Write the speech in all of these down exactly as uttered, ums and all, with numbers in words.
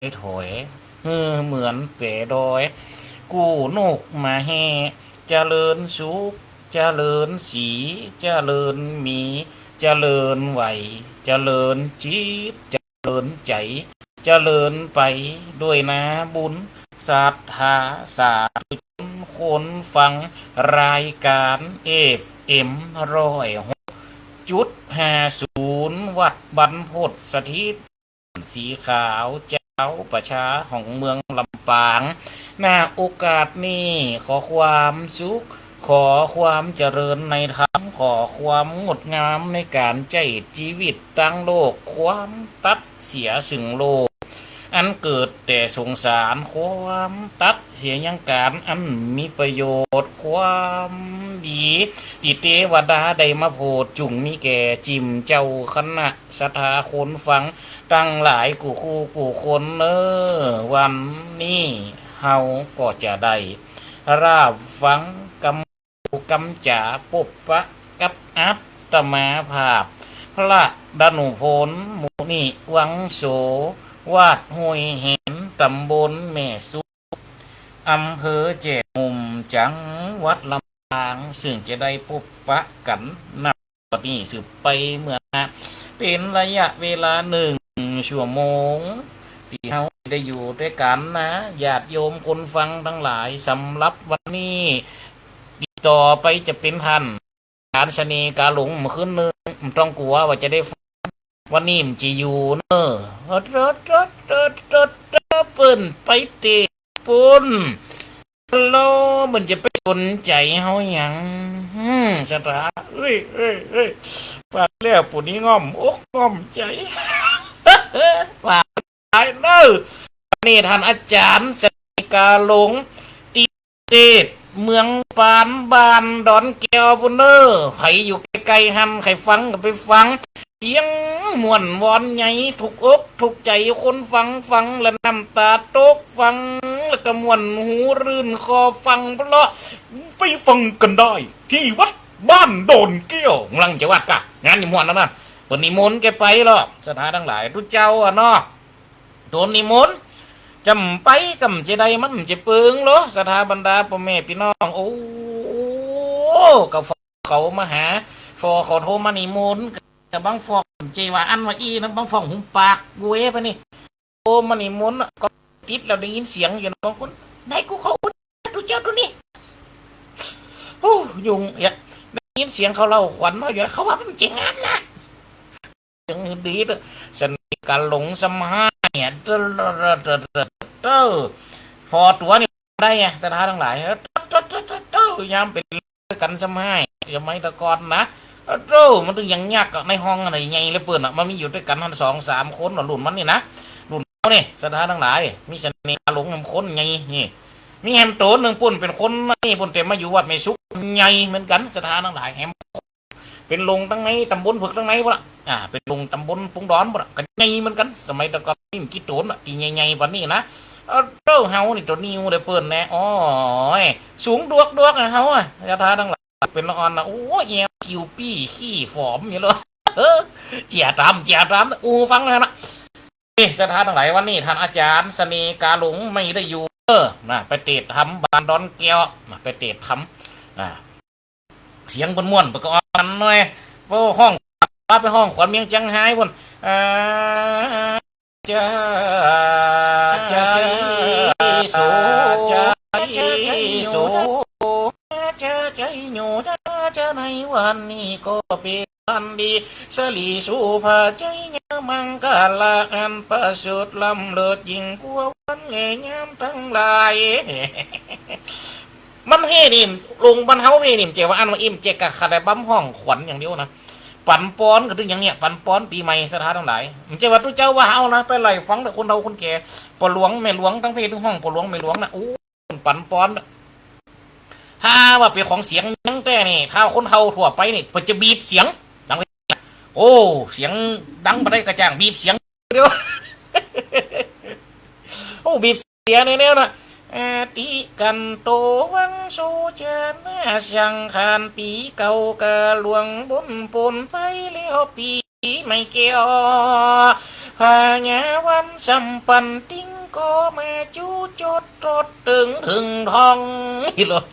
ถอย หื้อเหมือนแป๋ดอย กู้นกมาแห่ เจริญสุข เจริญศรี เจริญมี เจริญไหว เจริญจิต เจริญใจ๋ เจริญไปด้วยนาบุญ ศรัทธาสาธุชน คนฟังรายก๋าน เอฟเอ็ม ร้อยหกจุดห้าศูนย์ วัดบรรพตสถิต สีขาวเจ้าประชาของเมืองลำปาง ณ โอกาสนี้ ขอความสุข ขอความเจริญในธรรม ขอความงดงามในก๋านใจ๊จีวิตตางโลก ความตัดเสียซึ่งโลก อันเกิดแต่สงสาร ความตัดเสียยังก๋านอันมีประโยชน์ ความดี ตี้เตวดาได้มาโผด จุ่งมีแก่จิมเจ้าคณะ ศรัทธาคนฟังตังหลายกู้คู่กู้คนเน่อ วันนี้เฮาก็จะได้ราบฟังกำ กำจ๋าปบปะกับอาตมาภาพ พระดานุพล มุนิวังโส วัดห้วยแหน ต๋ำบลแม่สุ อำเภอแจ้ห่ม จังหวัดลำปาง ซึ่งจะได้ปบปะกั๋นนับ บัดนี้สืบไปเมื่อหน้า เป๋นระยะเวลาหนึ่งชั่วโมง ตี้เฮาได้อยู่ตวยกั๋นนะ ญาติโยมคนฟังตังหลาย สำหรับวันนี้ ติดต่อไปจะเป๋นต้านอาจ๋ารย์เสน่ห์กาหลง เมื่อคืนนึ่ง บ่ต้องกั๋วว่าจะได้ฟัง วันนี้มันจะอยู่เน่อ เปิ้นไปเตะ ปุ้น แล้วมันจะไปสนใจ๋เฮาหยัง อืม ศรัทธา เอ้ย เอ้ย เอ้ย ฟังแล้วปู้นี้ง่อมอกง่อมใจ๋ ว่าต๋ายเน่อ นี่ต้านอาจ๋ารย์เสน่ห์กาหลง ตี้เตศเมืองปาน บ้านดอนแก้วปุ้นเน่อ ใผอยู่ใก้ๆ หั้น ใผฟังก็ไปฟัง เสียงม่วนวอนใหญ่ ถูกอกถูกใจ๋คนฟัง ฟังแล้วน้ำต๋าตก ฟังแล้วก็ม่วนหูรื่นคอ ฟังเพราะ ไปฟังกั๋นได้ตี้วัดบ้านดอนแก้ว กำลังจะวัดกะ งานนี่ม่วนแล้วนะ เปิ้นนิมนต์แกไปลอ ศรัทธาตังหลาย ตุ๊เจ้าอะเนาะ โตนิมนต์ จ๋ำไปก็บ่จะได้ มันบ่จะเปิงลอ ศรัทธาบรรดาป้อแม่ปี้น้อง โอ้ ก็ฟ้อเขามาหา ฟ้อเขาโทรมานิมนต์ ก็บางฟ้อบ่ใจ้ว่าอั้นว่าอี้นะ บางฟ้อหุบปากเว้ยไปนี่ โทรมานิมนต์อะ ก็ติดแล้วได้ยินเสียงอยู่นะ บางคน ไหนกูขออุดตุ๊เจ้าดูนี่ โอ้ ยุ่งเอียะ ได้ยินเสียงเขาเล่าขวัญมาอยู่นะ เขาว่ามันจะงานนะ เสียงดีเด้อ เสน่ห์กาหลงซ้ำฮ้ายเนี่ย เต้อ ฟ้อตั๋วนี่ได้ไง ศรัทธาตังหลาย เต้อ ยามเป๋นกั๋นซ้ำฮ้าย สมัยตะก่อนนะ โธ่ มันตึงยังยักษ์อะ ในห้องอะไงใหญ่เหลือเปิ้นอะ มันมีอยู่ตวยกั๋นหั้นสองสามคนอะ รุ่นมันนี่นะ รุ่นเฮานี่ ศรัทธาตังหลาย มีเสน่ห์กาหลงนำคนใหญ่นี่ มีแหมโตนึ่งปุ้นเป๋นคนนี่ปุ้น แต่มาอยู่วัดแม่สุข ใหญ่เหมือนกั๋น ศรัทธาตังหลาย แหม เป๋นลุงตังในต๋ำบลเผิกตังในปุ้นละ อ่า เป๋นลุงต๋ำบลปุงดอนปุ้นละ ก็ใหญ่เหมือนกั๋น สมัยตะก่อนนี่บ่กี่โตนละ ตี้ใหญ่ๆ ปานนี้นะ เอ้อ โธ่ เฮานี่ตั๋วนิวเด้อเปิ้นแน่ โอ้ย สูงดวกๆ อะ เฮาอะ ศรัทธาตังหลาย เป๋นละอ่อนนะ โอ้ย แอวคิวปี้ขี้ฝอมอยู่ลอ เออ เจียต๋าม เจียต๋าม อู้ฟังแล้วนะ นี่ ศรัทธาตังหลาย วันนี้ต้านอาจ๋ารย์เสน่ห์กาหลงไม่ได้อยู่ เออ นะ ไปเตศธรรมบ้านดอนแก้ว นะ ไปเตศธรรม อ่า เสียงเปิ้นม่วน เปิ้นก็ออกกั๋นหน่อย โอ้ ฮ้อง ว่าไปฮ้องขวัญเมียงจังไฮ้ปุ้น อ่า จ้า จ้า จ้า จ้า จ้า จ้า ในวันนี้ก็เป๋นวันดี สะหลีสุภาชัยยะมังคละ อันประเสริฐล้ำเลิศยิ่งกว่าวันและยามตังหลาย มันเฮ่นี่ ลงบ้านเฮาเฮ่นี่ บ่ใจ้ว่าอั้นว่าอี้ บ่ใจ้กะขะแดะบำฮ้องขวัญอย่างเดียวนะ ปันปอนก็ตึงอย่างเนี้ย ปันปอนปี๋ใหม่ ศรัทธาตังหลาย บ่ใจ้ว่าตุ๊เจ้าว่าเฮานะ ไปไล่ฟังเต๊อะ คนเฒ่าคนแก่ ป้อหลวงแม่หลวงตังเพศตึงฮ้องป้อหลวงแม่หลวงนะ โอ้ ปันปอน ถ้าว่าเป๋นของเสียงดังแต๊นี่ ถ้าคนเฒ่าทั่วไปนี่ เปิ้นจะบีบเสียงดัง โอ้ เสียงดังบ่ได้ก็จ้างบีบเสียงเดียว โอ้ บีบเสียงแนวๆ นะ อาทิกันโต วังโส จานะ สังขารปี๋เก่ากาล่วงป๊นป๊นไปแล้ว ปี๋ใหม่แก้ว พญาวันสำปันติงก็มาจู้จดตดเถิงเถิงทอง นี่เหรอ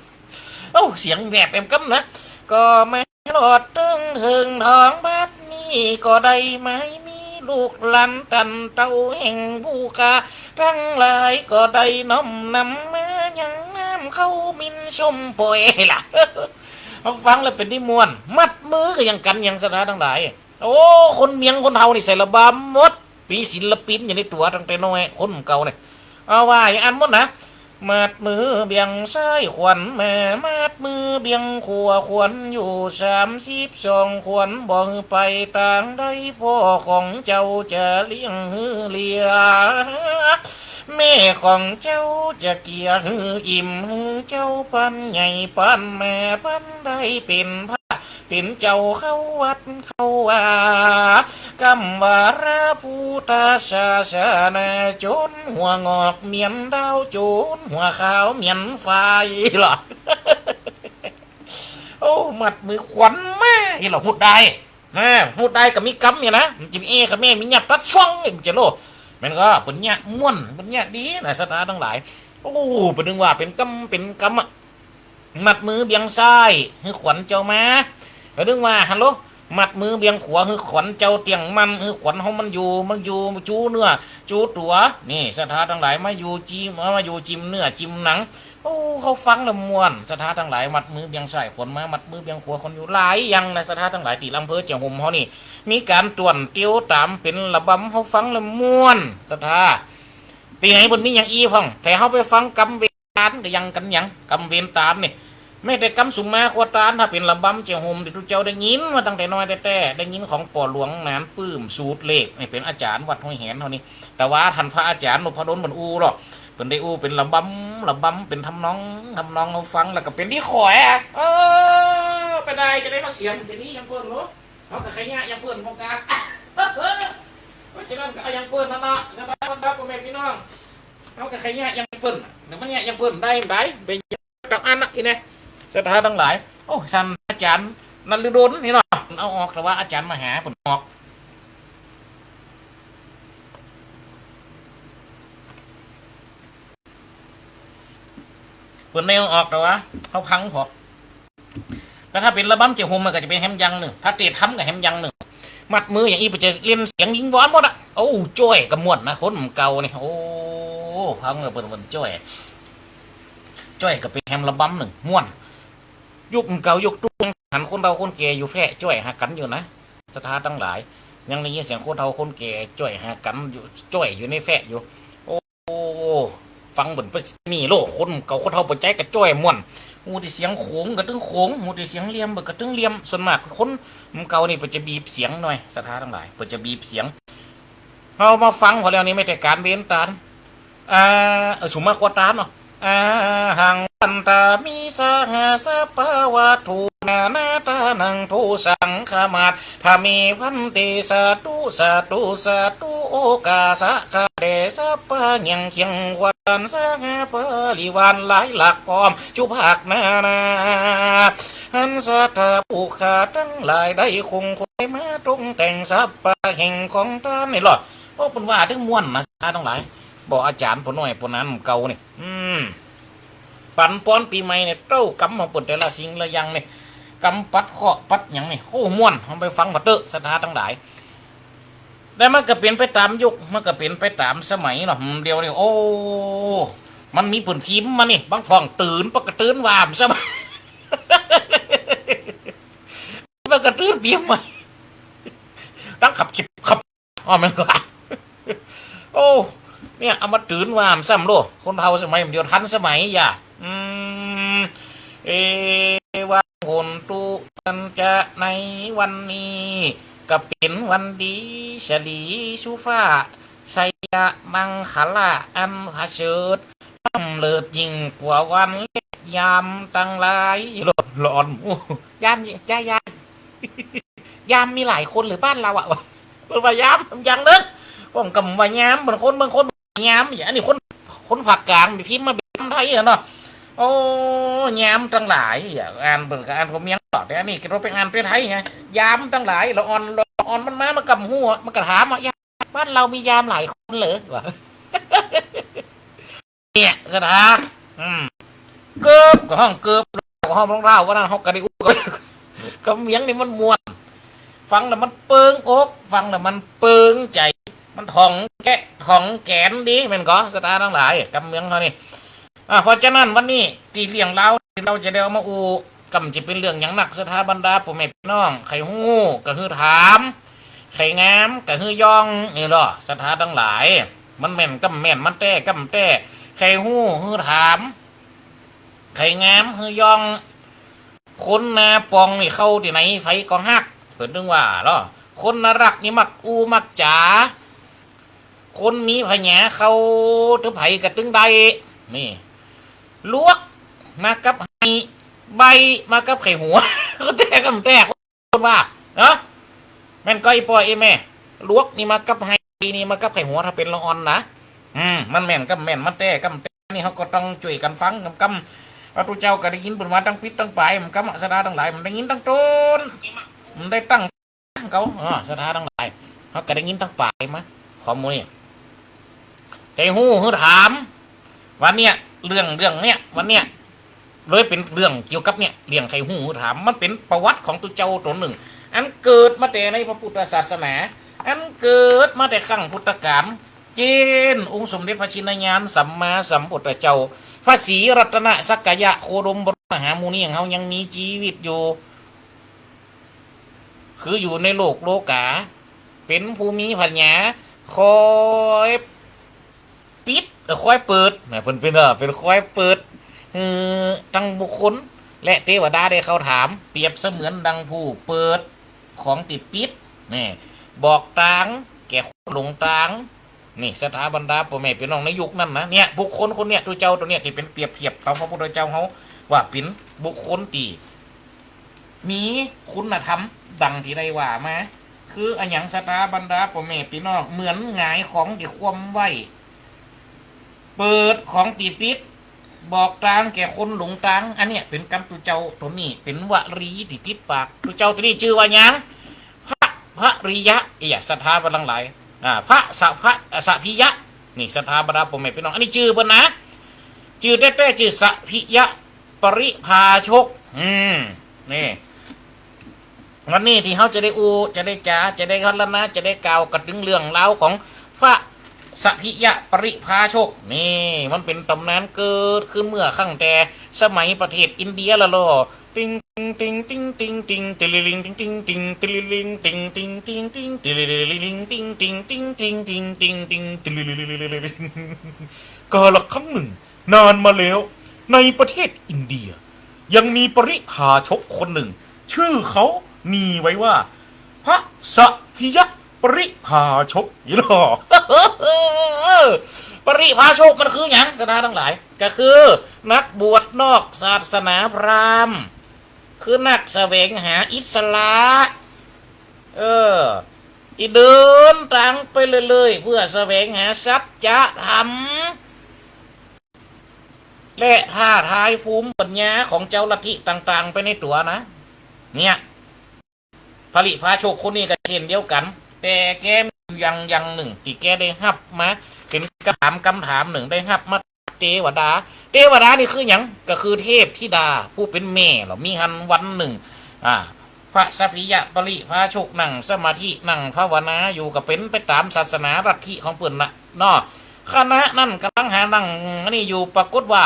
เอ้า เสียงแหวบแอมกำนะ ก็มาหลอดเถิงเถิงทอง บัดนี้ก็ได้หมายมีลูกหลานตันเต้าแห่งผู้ข้าตังหลาย ก็ได้น้อมนำมายังน้ำเข้ามินชมปอยล่ะ ฟังแล้วเป๋นตี้ม่วน มัดมือก็ยังกั๋นยังศรัทธาตังหลาย โอ้ คนเมียงคนเฒ่านี่ใส่ระบำหมด มีศิลปินอยู่ในตั๋วตั้งแต่น้อย คนเก่าเนี่ย เอาว่าอย่างอั้นหมดนะ มัดมือเบี่ยงซ้ายขวัญมา มัดมือเบี่ยงขวาขวัญอยู่ สามสิบสองขวัญบ่หื้อไปตางใด พ่อของเจ้าจะเลี้ยงหื้อเลีย แม่ของเจ้าจะเกลียหื้ออิ่ม หื้อเจ้าปานใหญ่ปานแม่ปานได้เป๋นพระ เป๋นเจ้าเข้าวัดเข้าวา กำว่าพระพุทธศาสนา โจนหัวงอกเหมือนดาว โจนหัวขาวเหมือนฝ้ายเหรอ โอ้ มัดมือขวัญมา อีหล่อ ฮู้ได้นะ ฮู้ได้ก็มีกำเนี่ยนะ มันจะมีเอกับแม่ มีหยับตัดช่วง มันจะโล แม่นก็เป๋นเยียะม่วน เป๋นเยียะดีนะ ศรัทธาตังหลาย โอ้ เป๋นนึงว่าเป๋นกำ เป๋นกำอะ มัดมือเบี่ยงซ้าย หื้อขวัญเจ้ามา ก็นึกว่า ฮัลโหล มัดมือเบี่ยงขวา หื้อขวัญเจ้าเตี้ยงมั่น หื้อขวัญเฮามันอยู่ มันอยู่จูเนื้อจูตั๋ว นี่ ศรัทธาตังหลาย มาอยู่จิม มาอยู่จิมเนื้อจิมหนัง โอ้ เฮาฟังแล้วม่วน ศรัทธาตังหลาย มัดมือเบี่ยงซ้ายขวัญมา มัดมือเบี่ยงขวาขวัญอยู่ หลายอย่างนะ ศรัทธาตังหลาย ตี้อำเภอเจียงฮุมเฮานี่ มีก๋านต้วนเตียวต๋ามเป๋นระบำ เฮาฟังแล้วม่วน ศรัทธา ตี้ไหนเปิ้นมีอย่างอี้พ่อง แต่เฮาไปฟังกำเวรตานก็ยังกั๋นยัง กำเวรตานนี่ แม้แต่กำสุมาครัวตาน ถ้าเป๋นระบำเจียงฮุมตี้ตุ๊เจ้าได้ยินมาตั้งแต่น้อยแต๊ๆ ได้ยินของป้อหลวงหนานปื้ม สูตรเลขนี่ เป๋นอาจ๋ารย์วัดห้วยแหนเฮานี่ แต่ว่าต้านพระอาจ๋ารย์นพดลเปิ้นอู้หรอก เปิ้นได้อู้เป๋นระบำ ระบำเป๋นทำนอง ทำนองเฮาฟังแล้วก็เป๋นตี้ขอยอะ เออ ไปได้จะได้มาเสียงจะนี้ยังเปิ้นโล เฮาก็ขยะยังเปิ้นบ่กล้า เพราะฉะนั้นก็เอายังเปิ้นนั่นเนาะ สบายวันครับพ่อแม่พี่น้อง เฮาก็ขยะยังเปิ้น เดี๋ยวมันเยียะยังเปิ้นได้ ได้ ไปตามอันนะ อีแน่ ศรัทธาตังหลาย โอ้ ต้านอาจ๋ารย์นฤดลนี่เนาะ เอาออก แต่ว่าอาจ๋ารย์มหาเปิ้นออก เปิ้นได้เอาออก แต่ว่าเฮาฟังพอ แต่ถ้าเป๋นระบำเจียงฮุมมันก็จะเป๋นแหมอย่างนึ่ง ถ้าเตะทำก็แหมอย่างนึ่ง มัดมืออย่างอี้เปิ้นจะเล่นเสียงวิงวอนหมดอะ โอ้ จ้อยก็ม่วนนะ คนเก่านี่ โอ้ ฟังแล้วเปิ้น เปิ้นจ้อย จ้อยก็เป๋นแหมระบำนึ่ง ม่วน ยุคเก่ายุคตุ๊ยังหันคนเฒ่าคนแก่อยู่แฟ้จ้อยหากั๋นอยู่นะ ศรัทธาตังหลาย ยังได้ยินเสียงคนเฒ่าคนแก่จ้อยหากั๋นอยู่ จ้อยอยู่ในแฟ้อยู่ โอ้ ฟังเปิ้นไปนี่โลก คนเก่าคนเฒ่าเปิ้นใจ๊ก็จ้อยม่วน ฮู้ตี้เสียงโขงก็ตึงโขง ฮู้ตี้เสียงเหลี่ยมก็ตึงเหลี่ยม ส่วนมากคนเก่านี่เปิ้นจะบีบเสียงหน่อย ศรัทธาตังหลาย เปิ้นจะบีบเสียง เฮามาฟังพอแล้วนี่ แม้แต่ก๋านเวรตาน อ่า เออ สุมาครัวตานเนาะ อะหัง วันตามิ สหะ สัพพะวัตถุ นานาทานัง โท สังฆะมาทามิ ภันเต สาธุ สาธุ สาธุ โอกาสะ ข้าแด่สัพพะเยียงเคียงควาน สหะ ปริวารหลายหลากพร้อม จุภักนานา หันศรัทธาผู้ข้าตังหลาย ได้คงคอยมาตรงแต่งสัพพะแห่งของตานนี่ลอ โอ้ เปิ้นว่าเถิงม่วนนะ ศรัทธาตังหลาย บ่อาจ๋ารย์ป้อน้อยป้อนั้นเก่านี่ อืม ปั๋นปอนปี๋ใหม่นี่ เต้ากำของเปิ้นแต่ละสิ่งละอย่างนี่ กำปัดเคราะห์ปัดหยังนี่ โอ้ ม่วน เฮาไปฟังผ่าเต๊อะ ศรัทธาตังหลาย แต่มันก็เป๋นไปต๋ามยุค มันก็เป๋นไปต๋ามสมัยเนาะ อืม เดี๋ยวนี้ โอ้ มันมีเปิ้นพิมพ์มานี่ บางพ่องตื่น ปะกะตื่นว่ามันสมัย ปะกะตื่นปี๋ใหม่ ตั้งขับจิบขับ อ้อ มันก็ โอ้ เนี่ย เอามาตื่นว่ามันซ้ำโลก คนเฒ่าสมัยมันเดียวทันสมัยอย่า อืม เอวัง โหนตุ ตันจะ ในวันนี้ ก็เป๋นวันดี สะหลี สุภา ชัยมังคละ อันผะเสริฐ ล้ำเลิศยิ่งกว่าวันและยามตังหลาย ละอ่อน โอ้ ยาม ยาม ยาม ยามมีหลายคนหรือบ้านเราอะ เปิ้นว่ายามอย่างนึ่ง ผมก็ว่ายาม บางคน บางคนยาม อันนี้คน คนภาคกลางพิมพ์มาเป๋นไทยอะเนาะ โอ้ ยามตังหลายอะ อ่านเปิ้นก็อ่านของเมียงเนาะ แต่อันนี้ก็ไปอ่านเป๋นไทยไง ยามตังหลาย ละอ่อน ละอ่อนมันมา มันก็ฮู้ มันก็ถามอะ ยาม บ้านเฮามียามหลายคนเหรอ ว่า เนี่ยศรัทธา อืม เกิบก็ฮ้องเกิบ ก็ฮ้องร้องเล่า ว่านั้นเฮาก็ได้อู้กับ กำเมียงนี่มันม่วน ฟังแล้วมันเปิงอก ฟังแล้วมันเปิงใจ๋ มันถ่องแกะถ่องแกนดี แม่นก่อ ศรัทธาตังหลาย กำเมียงเฮานี่ อ่า เพราะฉะนั้นวันนี้ตี้เรื่องราวตี้เฮาจะได้เอามาอู้ ก็บ่จะเป๋นเรื่องหยังนัก ศรัทธาบรรดาป้อแม่ปี้น้อง ใค่ฮู้ก็หื้อถาม ใค่งามก็หื้อย่อง นี่ลอ ศรัทธาตังหลาย มันแม่นก็แม่น มันแต๊ก็แต๊ ใค่ฮู้หื้อถาม ใค่งามหื้อย่อง คนนาปองนี่เข้าตี้ไหนใผก็ฮัก เปิ้นตึงว่าลอ คนนารักนี่มักอู้มักจ๋า คนมีผญาเข้าตึงใผก็ตึงได้ นี่ ลวกมากับไฮ่ ใบ้มากับใค่หัว ก็แต๊ก็แต๊ คนว่า เนาะ แม่นก่อ อีป้ออีแม่ ลวกนี่มากับไฮ่ นี่มากับใค่หัว ถ้าเป๋นละอ่อนนะ อืม มันแม่นก็แม่น มันแต๊ก็แต๊ นี่เฮาก็ต้องจ้วยกั๋นฟังกำๆ พระพุทธเจ้าก็ได้ยินเปิ้นว่าตังปิดตังป๋าย กำๆ ศรัทธาตังหลาย มันได้ยินตังต้น มันได้ตั้ง เขา เออ ศรัทธาตังหลาย เฮาก็ได้ยินตังป๋ายมา ข้อมูลนี่ ใค่ฮู้หื้อถาม วันเนี้ย เรื่อง เรื่องเนี้ย วันเนี้ย เลยเป๋นเรื่องเกี่ยวกับเนี่ย เรื่องใค่ฮู้หื้อถาม มันเป๋นประวัติของตุ๊เจ้าต๋นนึ่ง อันเกิดมาแต่ในพระพุทธศาสนา อันเกิดมาแต่ครั้งพุทธกาล เจนองค์สมเด็จพระชินญาณสัมมาสัมพุทธเจ้า พระศรีรัตนสักยะโคดมบรมมหามุนีของเฮายังมีจีวิตอยู่ คืออยู่ในโลกโลก๋า เป๋นผู้มีผญา คอยปิด เอ่อ คอยเปิด นะ เปิ้นเป๋น เอ่อ เป๋นคอยเปิด หื้อตังบุคคล และเตวดาได้เข้าถาม เปรียบเสมือนดังผู้เปิดของตี้ปิด นี่ บอกตางแก่คนหลงตาง นี่ ศรัทธาบรรดาป้อแม่ปี้น้องในยุคนั้นนะ เนี่ย บุคคลคนเนี้ย ตุ๊เจ้าต๋นเนี้ย ตี้เป๋นเปรียบเทียบของพระพุทธเจ้าเฮา ว่าเป๋นบุคคลตี้ มีคุณธรรมดังตี้ได้ว่ามา คืออะหยัง ศรัทธาบรรดาป้อแม่ปี้น้อง เหมือนหงายของตี้คว่ำไว้ เปิดของตี้ปิด บอกตางแก่คนหลงตาง อันเนี้ยเป๋นกำตุ๊เจ้าต๋นนี้ เป๋นวลีตี้ติดปากตุ๊เจ้าต๋นนี้ จื้อว่าหยัง พระ พระริยะ เอียะ ศรัทธาตังหลาย อ่า พระสะ พระสะพิยะ นี่ ศรัทธาบรรดาป้อแม่ปี้น้อง อันนี้จื้อเปิ้นนะ จื้อแต๊ๆ จื้อสะพิยะ ปริภาชก อืม นี่ วันนี้ตี้เฮาจะได้อู้ จะได้จ๋า จะได้สรรณนา จะได้กล่าวกั๋นเถิงเรื่องราวของพระสะพิยะปริภาชก นี่ มันเป๋นต๋ำนานเกิดขึ้นเมื่อครั้งแต่สมัยประเทศอินเดียละลอ ติง ติง ติง ติง ติง ติง ติง ติลิลิง ติง ติง ติง ติลิลิง ติง ติง ติง ติง ติลิลิง ติง ติง ติง ติง ติง ติง ติง ติลิลิลิลิลิลิ กาลครั้งหนึ่ง นานมาแล้ว ในประเทศอินเดีย ยังมีปริภาชกคนหนึ่ง ชื่อเขามีไว้ว่า พระสะพิยะปริภาชก นี่ลอ ปริภาชกมันคือหยัง ศรัทธาตังหลาย ก็คือนักบวชนอกศาสนาพราหมณ์ คือนักแสวงหาอิสระ เออ ตี้เดินตางไปเรื่อยๆ เปื้อแสวงหาสัจธรรม และท้าทายภูมิปัญญาของเจ้าลัทธิต่างๆ ไปในตั๋วนะ เนี่ย ปริภาชกคนนี้ก็เช่นเดียวกั๋น แต่แกมีอยู่อย่าง อย่างหนึ่งตี้แกได้ฮับมา เป๋นกำถาม กำถามหนึ่งได้ฮับมา เตวดา เตวดานี่คือหยัง ก็คือเทพธิดาผู้เป๋นแม่ลอ มีหั้นวันหนึ่ง อ่า พระสะพิยะปริภาชกนั่งสมาธิ นั่งภาวนาอยู่ ก็เป๋นไปต๋ามศาสนาลัทธิของเปิ้นน่ะเนาะ ขณะนั้นก่ำลังหานั่งอันนี้อยู่ ปรากฏว่า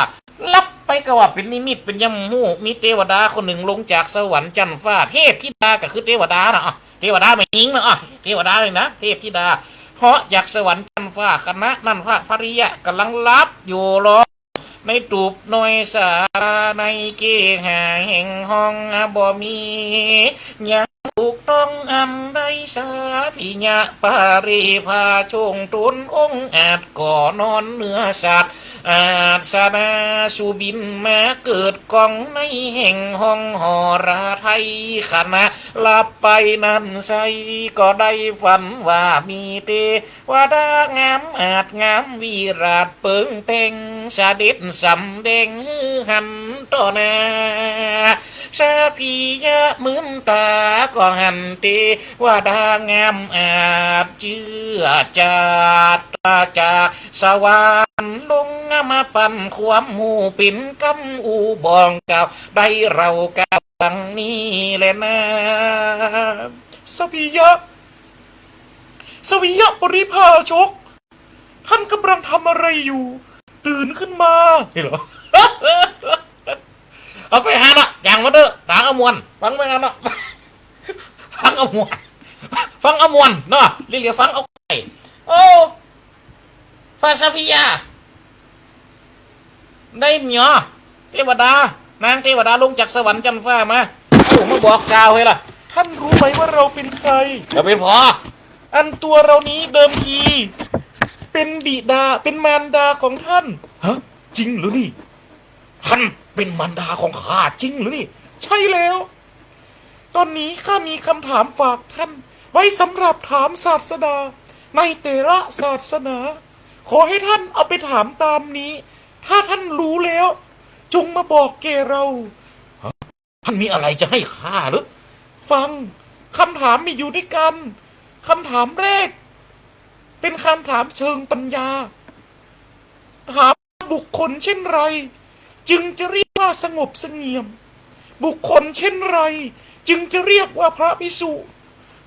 ลับไปก็ว่าเป๋นนิมิต เป๋นยามฮู้ มีเตวดาคนหนึ่งลงจากสวรรค์จั๊นฟ้า เทพธิดาก็คือเตวดาน่ะ อ่ะ เตวดาแม่ญิงน่ะ อ่ะ เตวดานี่นะ เทพธิดา เหาะจากสวรรค์จั๊นฟ้า ขณะนั้นพระปริยะก่ำลังหลับอยู่ลอ ในตูบน้อยสา ในเกหาแห่งห้องบ่มี ยังถูกต้องอันใด สะพิยะปริภาชกต๋นองอาจก็นอนเหนือสัตว์ อาสนะสุบินมาเกิดก้องในแห่งห้องหอระไทย ขณะหลับไปนั้นไซร้ก็ได้ฝันว่ามีเต วดางามอาจงามวิราชเปิงแปง เสด็จสำแดงหื้อหัน ต่อหน้า สะพียะมืนต๋าก็หันเตวดางามอาจเจื้อจาด จากสวรรค์ลงมาปันความฮู้เป๋นกำอู้บอกกล่าว ได้เล่ากล่าวดังนี้แลนา สะพียะ สะพียะปริพาชก ท่านกำลังทำอะไรอยู่ ตื่นขึ้นมา นี่เหรอ เอาไปหาเนาะ จ่างมันเต๊อะ ฟังเอาม่วน ฟังไปหาเนาะ ฟังเอาม่วน ฟังเอาม่วนเนาะ เรียกๆ ฟังเอาไก่ โอ้ ฟ้าสะพียะ ได้เหมีย เตวดา นางเตวดาลงจากสวรรค์จั๊นฟ้ามา เอ้า มาบอกกล่าวหื้อละ ท่านรู้ไหมว่าเราเป็นใคร อย่าไปผ่อ อันตัวเรานี้เดิมที เป๋นบิดา เป๋นมารดาของท่าน ฮะ จริงหรือนี่ ท่านเป๋นมารดาของข้าจริงหรือนี่ ใช่แล้ว ตอนนี้ข้ามีคำถามฝากท่าน ไว้สำหรับถามศาสดา ในแต่ละศาสนา ขอให้ท่านเอาไปถามตามนี้ ถ้าท่านรู้แล้ว จงมาบอกแก่เรา ฮะ ท่านมีอะไรจะให้ข้าหรือ ฟัง คำถามมีอยู่ด้วยกัน คำถามแรก เป๋นคำถามเชิงปัญญา ถาม บุคคลเช่นไร จึงจะเรียกว่าสงบเสงี่ยม บุคคลเช่นไร จึงจะเรียกว่าพระภิกษุ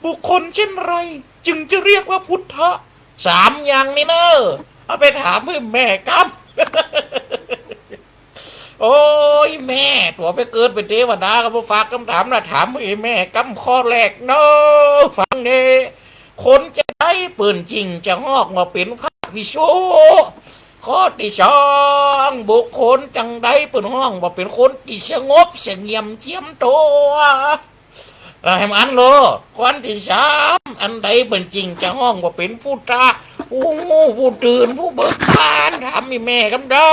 บุคคลเช่นไร จึงจะเรียกว่าพุทธะ สามอย่างนี้เน่อ เอาไปถามหื้อแม่กำ โอ้ย แม่ ตั๋วไปเกิดเป๋นเตวดาก็บ่ฝากกำถามนะ ถามหื้อแม่กำข้อแรกเนาะ ฟังเน่ คนจาใดเปิ้นจึงจะฮ้องว่าเป๋นพระภิกษุ ข้อตี้สอง บุคคลจังใดเปิ้นฮ้องว่าเป๋นคนตี้สงบเสงี่ยมเจียมตั๋ว แล้วแหมอันโล ข้อตี้สาม อันใดเปิ้นจึงจะฮ้องว่าเป๋นพุทธะ ผู้ฮู้ผู้ตื่นผู้เบิกบาน ถามอี่แม่กำเด้อ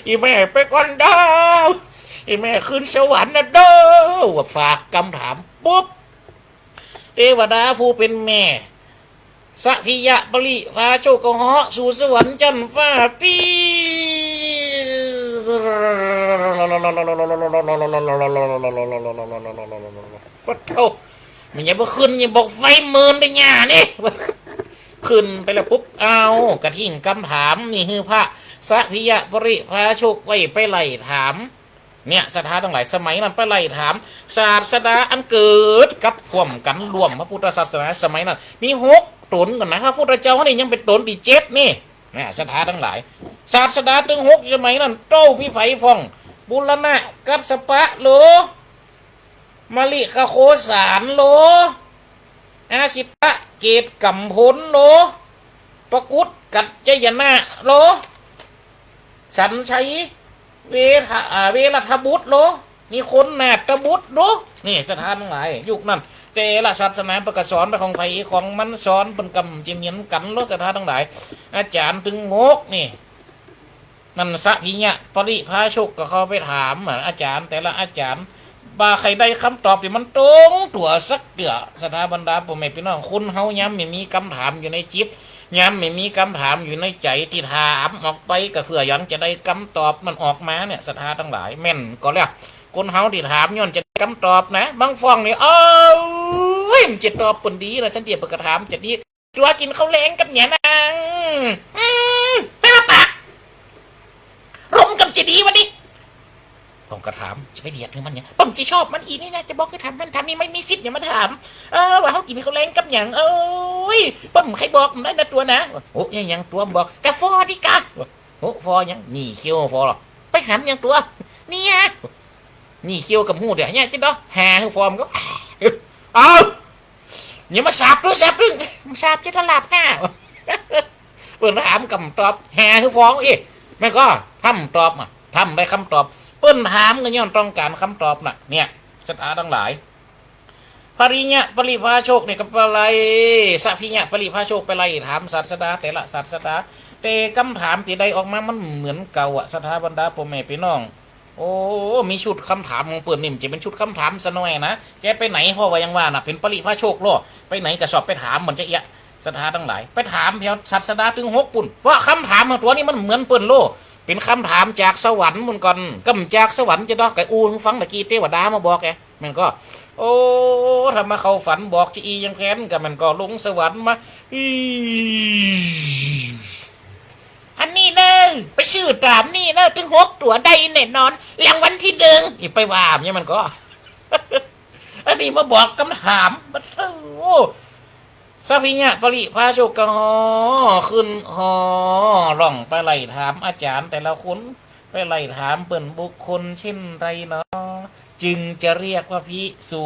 อี่แม่ไปก่อนเด้อ อี่แม่ขึ้นสวรรค์นะเด้อ ว่าฝากกำถามปุ๊บ เตวดาผู้เป๋นแม่ สะพียะปริภาชกก็เหาะสู่สวรรค์จั๊นฟ้าปี๊ด ปะโถ มันยังบ่ขึ้น ยังบอกไฟเมินได้หญ้านี่ ขึ้นไปแล้วปุ๊บ เอา กะถิ้งกำถามนี่หื้อพระสะพียะปริภาชกไว้ไปไล่ถาม เนี่ย ศรัทธาตังหลาย สมัยนั้นไปไล่ถาม ศาสดาอันเกิดกับพร้อมกั๋นร่วมพระพุทธศาสนาสมัยนั้น มีหกต๋นก่อนนะ พระพุทธเจ้านี่ยังเป๋นต๋นตี้เจ็ดนี่ เนี่ย ศรัทธาตังหลาย ศาสดาตึงหกสมัยนั้น เต้าปี้ใผฟ้อง ปุรณะกัสสปะโล มะลิคโคสารโล อาสิตะเกตกัมพลโล ปกุฏกัจจยนะโล สัญชัย เวทะ อ่า เวรัทบุตรโล นิคนนาถบุตรโล นี่ ศรัทธาตังหลาย ยุคนั้น แต่ละศาสนาเปิ้นก็สอนไปของใผของมัน สอนเปิ้นกำจะเหมือนกั๋นโล ศรัทธาตังหลาย อาจ๋ารย์ตึงหกนี่ นั่นสะพียะปริภาชกก็เข้าไปถาม อ่ะ อาจ๋ารย์แต่ละอาจ๋ารย์ บ่ใค่ได้กำตอบตี้มันตรงตั๋วสักเตื้อ ศรัทธาบรรดาป้อแม่ปี้น้อง คนเฮายามบ่มีกำถามอยู่ในจิต ยามบ่มีกำถามอยู่ในใจ๋ ตี้ถามออกไปก็เปื้อหยัง จะได้กำตอบมันออกมาเนี่ย ศรัทธาตังหลาย แม่นก่อแล้ว คนเฮาตี้ถามย้อนจะได้กำตอบนะ บางฟ้องนี่ เอ้ย มันจะตอบเปิ้นดีนะ สันเตียเปิ้นก็ถามจะดี ตั๋วกิ๋นข้าวแลงกับหยังนาง อืม ไปมาปาก ลมกำจะดีวันนี้ ผมก็ถาม จะไปเดียดหื้อมันหยัง ผมจะชอบมันอีนี่นะ จะบอกหื้อถามนั่นถามนี่ ไม่มีสิทธิ์อย่ามาถาม เออ ว่าเฮากิ๋นข้าวแลงกับหยัง เอ้ย ผมใค่บอกมันได้นะตั๋วนะ โอ้ ยัง ยังตั๋วบอก กาฟอดีกา โอ้ ฟอหยัง หยี่เขี้ยวฟอเหรอ ไปหันหยังตั๋ว เนี่ย หยี่เขี้ยวกับฮู้เดี๋ยวเนี่ย จิ๋นดอ หาหื้อฟอมันก็ เอา อย่ามาสาบด้วย สาบด้วย มาสาบจะได้หลับหน้า เปิ้นถามกำตอบ หาหื้อฟออีก แม่นก่อ ทำตอบอ่ะ ทำได้กำตอบ เปิ้นถามก็ย้อนต้องก๋านกำตอบน่ะ เนี่ย ศรัทธาตังหลาย ปริยะปริภาชกเนี่ยก็ไปไล่ สะพียะปริภาชกไปไล่ถามศาสดาแต่ละศาสดา แต่กำถามตี้ได้ออกมามันเหมือนเก่าอะ ศรัทธาบรรดาป้อแม่ปี้น้อง โอ้ มีชุดกำถามของเปิ้นนี่ มันจะเป๋นชุดกำถามซะหน้อยนะ แกไปไหน เพราะว่ายังว่าน่ะ เป๋นปริภาชกโล ไปไหนก็ชอบไปถาม มันจะเอี้ยะ ศรัทธาตังหลาย ไปถามแถวศาสดาตึงหกปุ้น เพราะกำถามของตั๋วนี่มันเหมือนเปิ้นโล เป๋นกำถามจากสวรรค์หมุนก่อน กำจากสวรรค์จะดอก กะอู้หื้อฟังตะกี้เตวดามาบอกแก มันก็ โอ้ ถ้ามาเข้าฝันบอกจะอี้อย่างแผน กะมันก็ลงสวรรค์มา อี้ อันนี้เน่อ ไปซื้อต๋ามนี่เน่อ ตึงหกตั๋วได้แน่นอน รางวัลตี้นึ่ง อี้ไปว่าอย่างเงี้ยมันก็ อันนี้มาบอกกำถาม ปะโถ สัพพิยะปริภาชกก็ห่อขึ้นห่อล่องไปไล่ถามอาจ๋ารย์แต่ละคน ไปไล่ถามเปิ้น บุคคลเช่นใดหนอ จึงจะเรียกว่าภิกษุ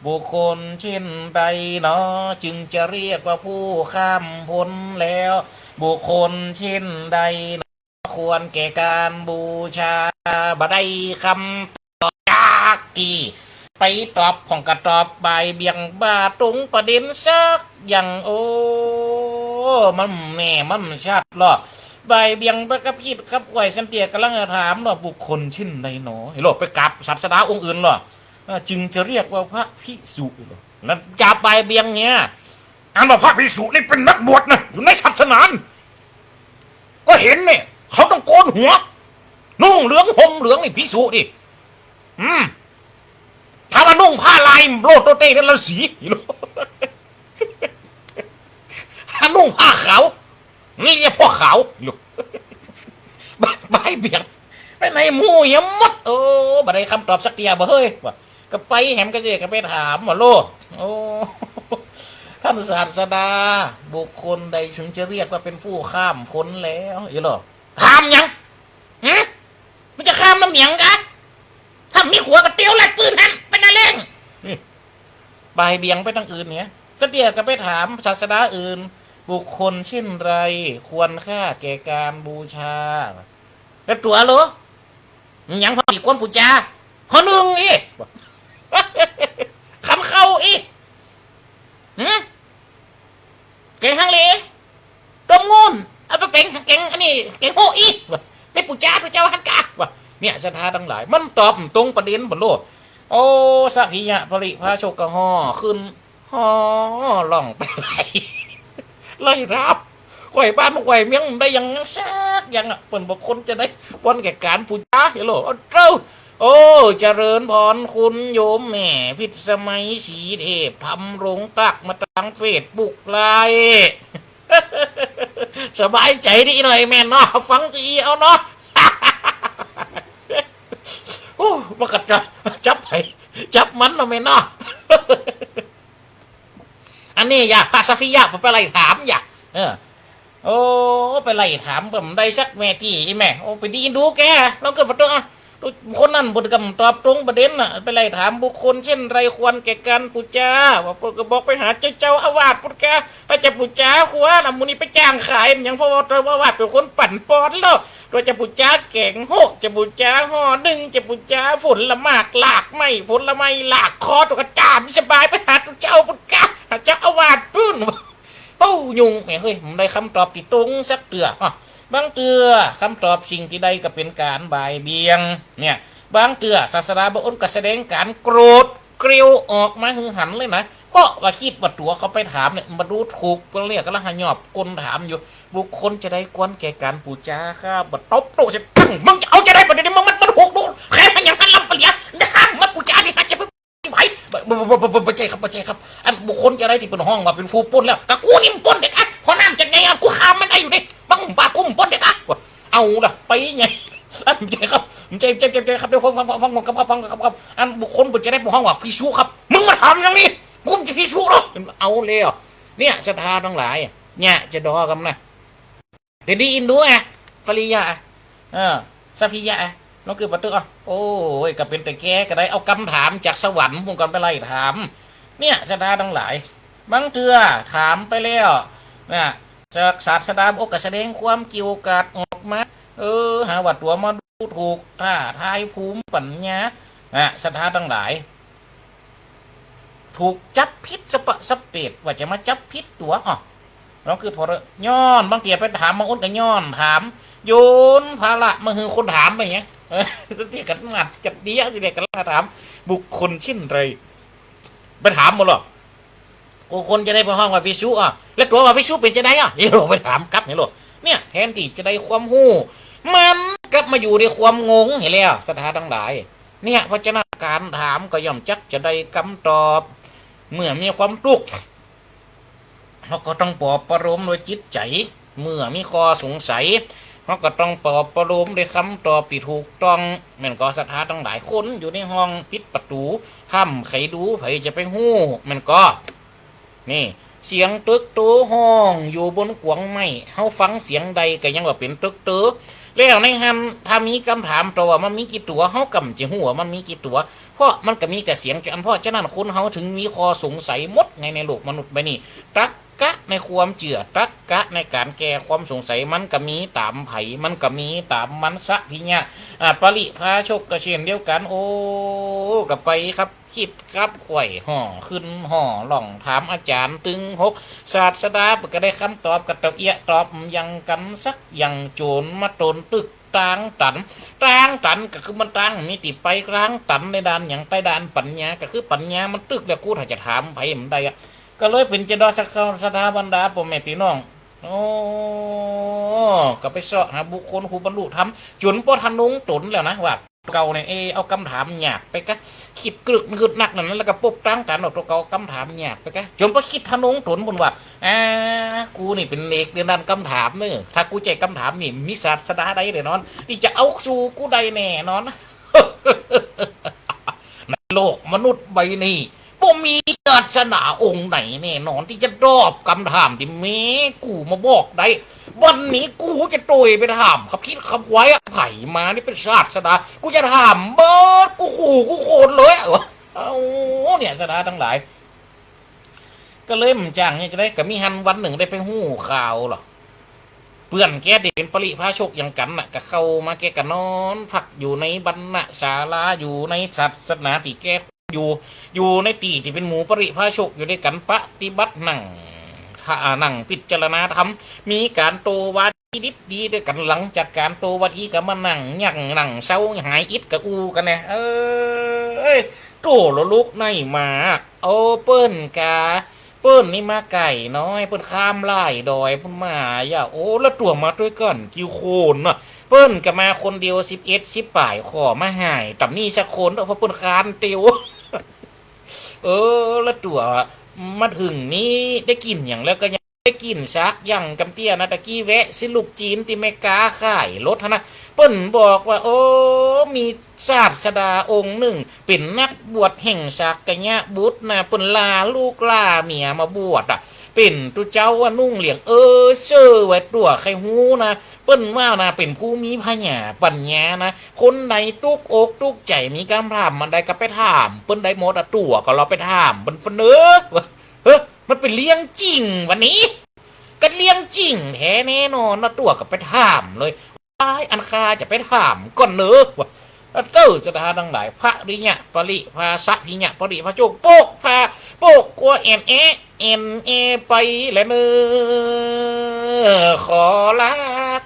บุคคลเช่นใดหนอ จึงจะเรียกว่าผู้ข้ามพ้นแล้ว บุคคลเช่นใดหนอ ควรแก่การบูชา บ่ได้กำตอบจักตี้ ไปตอบพ่องกะตอบบ่ายเบี่ยงบ่ตรงประเด็นสักอย่าง โอ้ มันแหมมันชัดลอ บ่ายเบี่ยงบ่กระปิดกระป่อย สันเตียกำลังจะถามลอ บุคคลเช่นใดหนอ เห็นลอ ไปกราบศาสดาองค์อื่นลอ อ่า จึงจะเรียกว่าพระภิกษุลอ แล้วจะบ่ายเบี่ยงเนี่ย อันว่าพระภิกษุนี่เป๋นนักบวชนะ อยู่ในศาสนา ก็เห็นเนี่ย เขาต้องโกนหัว นุ่งเหลืองห่มเหลืองนี่ภิกษุดิ อืม ถ้าว่านุ่งผ้าลายโลดโตเต้นั่นฤๅษี ถ้านุ่งผ้าขาว นี่เรียกผ้าขาว บ่ายเบี่ยงไปในหมู่เหียหมด โอ้ บ่ได้กำตอบสักเตียบ่าเฮ้ย ว่า กะไปแหมกะเจกะไปถามว่าโล โอ้ ท่านศาสดา บุคคลใดจึงจะเรียกว่าเป็นผู้ข้ามพ้นแล้ว อี้ลอ ถามหยัง หึ มันจะข้ามน้ำหยังกะ ถ้ามีหัวกะเตียวลัดปืนหั้น ไปนาแรง นี่ บ่ายเบี่ยงไปตางอื่นเนี่ย สันเตียกะไปถามศาสดาอื่น บุคคลเช่นใด ควรค่าแก่การบูชา แล้วตั๋วลอ หยังพอดีควรบูชา ข้อนึ่งอี้ กำเข้าอี้ หึ แก๋งฮังเล ต้มงูน เอาไปเป๋งแก๋งอันนี้ แก๋งโฮอี้ ว่า ไปบูชาพระเจ้าหันกา ว่า เนี่ย ศรัทธาตังหลาย มันตอบตรงประเด็นบ่โล โอ้ สัพพิยะปริภาชกก็ห่อขึ้น ห่อล่องไปไล่ ไล่ถาม ไขว่บ้านไขว่เมืองได้อย่างสักอย่างอะ เปิ้นบอกคนจะได้ควรแก่การบูชา เห็นลอ โอ้ เจ้า โอ้ เจริญพรคุณโยมแม่พิสมัยศรีเทพ ทำลงตักมาตางเฟซบุ๊กไลน์ สบายใจ๋ดีหน่อยแม่เนาะ ฟังจะอี้เอาเนาะ โอ้ มันก็จะจับไผจับมันเนาะแม่เนาะ อันนี้อย่า พระสัพพิยะ ไปไล่ถามอย่า เออ โอ้ ไปไล่ถามบ่ได้สักแม่ตี้ อี้แม่ โอ้ ไปดีอินดูแก ลองเกิดประตู อ่ะ คนนั้นเปิ้นกำตอบตรงประเด็นน่ะ ไปไล่ถามบุคคลเช่นใดควรแก่การบูชา ว่าเปิ้นก็บอกไปหาเจ้า เจ้าอาวาสปุ้นกา ถ้าจะบูชาหัวน่ะ หมู่นี้ไปจ้างขายมันหยัง เพราะว่าเจ้าอาวาสเป๋นคนปั่นปอนเนาะ ก็จะบูชาแก๋งโฮ จะบูชาห่อนึ่ง จะบูชาผลหมากหลากไม้ ผลไม้หลากคอ ตุ๊กตา มีสบายไปหาเจ้าปุ้นกา หาเจ้าอาวาสปุ้น โอ้ ยุ่งแม่เฮ้ย บ่ได้กำตอบตี้ตรงสักเตื้อ อ่ะ บางเตื้อกำตอบสิ่งตี้ได้ก็เป๋นก๋านบ่ายเบี่ยง เนี่ย บางเตื้อศาสดาบางองค์ก็แสดงก๋านโกรธเกรียวออกมาหื้อหันเลยนะ เพราะว่าคิดว่าตั๋วเขาไปถามเนี่ย บ่ดูถูก เปิ้นเรียกกำลังหยอบคนถามอยู่ บุคคลจะได้ควรแก่ก๋านบูชาครับ บ่ตบโต้ใส่ปัง มึงจะเอาจะได้บ่ได้ มึงมันบ่ถูกดู ใครมันหยังหันลำปะเหลีย นะ มาบูชานี่นะ จะไป บ่ บ่ บ่ บ่ บ่ใจ้ครับ บ่ใจ้ครับ อันบุคคลจะได้ตี้เปิ้นฮ้องว่าเป๋นผู้ป๊นแล้ว กะกูนี่มันป๊นเด้อกะ เพราะน้ำจะไงอ่ะ กูข้ามมันได้อยู่เด้ บังบ่ากูมันป๊นเด้อกะ ว่า เอาล่ะ ไปไง อันบ่ใจ้ครับ บ่ใจ้ บ่ใจ้ บ่ใจ้ครับ เดี๋ยวฟัง ฟัง ฟัง ฟัง ฟัง ฟัง ฟัง ฟัง อันบุคคลเปิ้นจะได้เปิ้นฮ้องว่าภิกษุครับ มึงมาถามอย่างนี้ กูมันจะภิกษุเหรอ เอาแล้ว เนี่ย ศรัทธาตังหลาย เนี่ย จะดอกำนะ เดี๋ยวนี้อินดูอ่ะ ปริยะอ่ะ เออ สัพพิยะอ่ะ ลองเกิดประตูอ่ะ โอ้ย ก็เป๋นแต่แกก็ได้เอากำถามจากสวรรค์หมุนก่อนไปไล่ถาม เนี่ย ศรัทธาตังหลาย บางเตื้อถามไปแล้ว นะ จากศาสดาองค์ก็แสดงความเกรียวกราดออกมา เออ หาว่าตั๋วมาดูถูก ท้าทายภูมิปัญญา นะ ศรัทธาตังหลาย ถูกจับผิดสะปะสะเปด ว่าจะมาจับผิดตั๋ว อ้อ ลองคือพอเถอะ ย้อน บางเตื้อไปถาม บางองค์ก็ย้อนถาม โยนภาระมาหื้อคนถามไปไง เออ เตื้อกันหนักจัดเดี้ย เตื้อกันถาม บุคคลเช่นใด ไปถามหมดหรอ บุคคลจะได้ไปฮ้องว่าภิกษุ อ่ะ แล้วตั๋วว่าภิกษุเป๋นจะไดอ่ะ เดี๋ยวไปถามกลับ เห็นหรอ เนี่ย แทนตี้จะได้ความฮู้ มันกลับมาอยู่ในความงงเหียแล้ว ศรัทธาตังหลาย เนี่ย เพราะฉะนั้นก๋านถามก็ย่อมจักจะได้กำตอบ เมื่อมีความตุ๊กข์ เฮาก็ต้องปลอบประโลมด้วยจิตใจ๋ เมื่อมีข้อสงสัย เฮาก็ต้องปลอบประโลมด้วยกำตอบตี้ถูกต้อง แม่นก่อ ศรัทธาตังหลาย คนอยู่ในห้องปิดประตู๋ ถ้ำใผดู ใผจะไปฮู้ แม่นก่อ นี่ เสียงตึกโตฮ้องอยู่บนกวงไม้ เฮาฟังเสียงใดก็ยังว่าเป๋นตึกโต แล้วในหั้นถ้ามีกำถามต่อว่ามันมีกี่ตั๋ว เฮาก็บ่จะฮู้ว่ามันมีกี่ตั๋ว เพราะมันก็มีก้าเสียง อันเพราะฉะนั้นคนเฮาถึงมีข้อสงสัยหมดไงในโลกมนุษย์ใบนี้ ตรรกะในความเจื้อ ตรรกะในก๋านแก้ความสงสัย มันก็มีต๋ามใผ มันก็มีต๋ามมัน สัพพิญญะ อ่า ปริภาชกก็เช่นเดียวกั๋น โอ้ ก็ไปคับ คิดคับไขว่ ห่อขึ้นห่อล่อง ถามอาจ๋ารย์ตึงหก ศาสดาเปิ้นก็ได้กำตอบ กะเต้าเอี้ยตอบอย่างกั๋นสักอย่าง โจ๋นมาตนตึกตางตัน ตางตันก็คือมันตางมีตี้ไป ตางตันในด้านหยัง ใต้ด้านปัญญา ก็คือปัญญามันตึกแล้ว กูถ้าจะถามใผบ่ได้อะ ก็เลยเป๋นจะดอสัก ศรัทธาบรรดาป้อแม่ปี้น้อง โอ้ ก็ไปเซาะหาบุคคลผู้บรรลุธรรม จ๋นป้อทะนงต๋นแล้วนะ ว่าเก่าเนี่ย เอ เอากำถามยากไปกะ คิดกลึกนึกนักนั่น แล้วก็ปบตางตันออกตั๋วเก่า กำถามยากไปกะ จ๋นป้อคิดทะนงต๋นปุ้นว่า อ่า กูนี่เป๋นเอกในด้านกำถามเน่อ ถ้ากูใจ๊กำถามนี่ มีศาสดาใดแน่นอน ตี้จะเอาสู้กูได้แน่นอน ในโลกมนุษย์ใบนี้ บ่มีศาสดาองค์ไหนแน่นอนตี้จะตอบกำถามตี้แม่กูมาบอกได้ วันนี้กูจะโตยไปถาม คับคิดคับไขว่อะ ใผมานี่เป๋นศาสดา กูจะถามเบิด กูคู่ กูโคนเลย เอ้า เนี่ย ศรัทธาตังหลาย ก็เลยบ่าจ๋างเนี่ยจะได้ ก็มีหั้นวันนึ่งได้ไปฮู้ข่าวเหรอ เปื้อนแกตี้เป๋นปริภาชกอย่างกั๋นน่ะ ก็เข้ามา แกก็นอนพักอยู่ในบรรณศาลา อยู่ในศาสนาตี้แกอยู่ อยู่ในตี้ตี้เป๋นหมู่ปริภาชกอยู่ตวยกั๋น ปฏิบัตินั่ง ถ้า อ่า นั่งพิจารณาธรรม มีก๋านโตวาทีดิบดีตวยกั๋น หลังจากก๋านโตวาทีก็มานั่ง นั่ง นั่งเซาหายอิดก็อู้กั๋นแน่ เอ้ย โตละลุกไหนมา โอ้ เปิ้นกา เปิ้นนี่มาไก๋น้อย เปิ้นข้ามหลายดอยปุ้นมา อย่า โอ้ ละตั๋วมาตวยกั๋นกี่คนน่ะ เปิ้นก็มาคนเดียว สิบเอ็ด สิบป๋าย ขอมาหายต่ำนี่สักคนเถอะ เพราะเปิ้นคร้านเตียว เออ ละตั๋วมาเถิงนี่ได้กิ๋นหยังแล้ว ก็ยังได้กิ๋นสักอย่างกำเตี้ยนะ ตะกี้แวะซื้อลูกจี๋นตี้แม่ก๊าขายรถหั้นนะ เปิ้นบอกว่า โอ้ มีศาสดาองค์นึ่ง เป๋นนักบวชแห่งสักยะบุตรนะ เปิ้นลาลูกลาเมียมาบวชอะ เป๋นตุ๊เจ้าว่านุ่งเหลือง เออ เซอว่าตั๋วใค่ฮู้นะ เปิ้นว่านะ เป๋นผู้มีผญาปัญญานะ คนใดตุ๊กอกตุ๊กใจ๋ มีกำถามอันใดก็ไปถามเปิ้นได้หมดอะ ตั๋วก็ลอไปถามเปิ้นเปิ้นเออ เฮ้อ มันเป๋นเรื่องจริงวะนี่ ก็เรื่องจริงแท้แน่นอนนะ ตั๋วก็ไปถามเลย อ้าย อันข้าจะไปถามก่อนเนอะ ว่า เต้อ ศรัทธาตังหลาย ปริญญะ ปริภา สัพพิญญะ ปริภาชก ปกพา ปกกัวแอ่นแอ แอ่นแอไปแล้วเนอะ ขอลา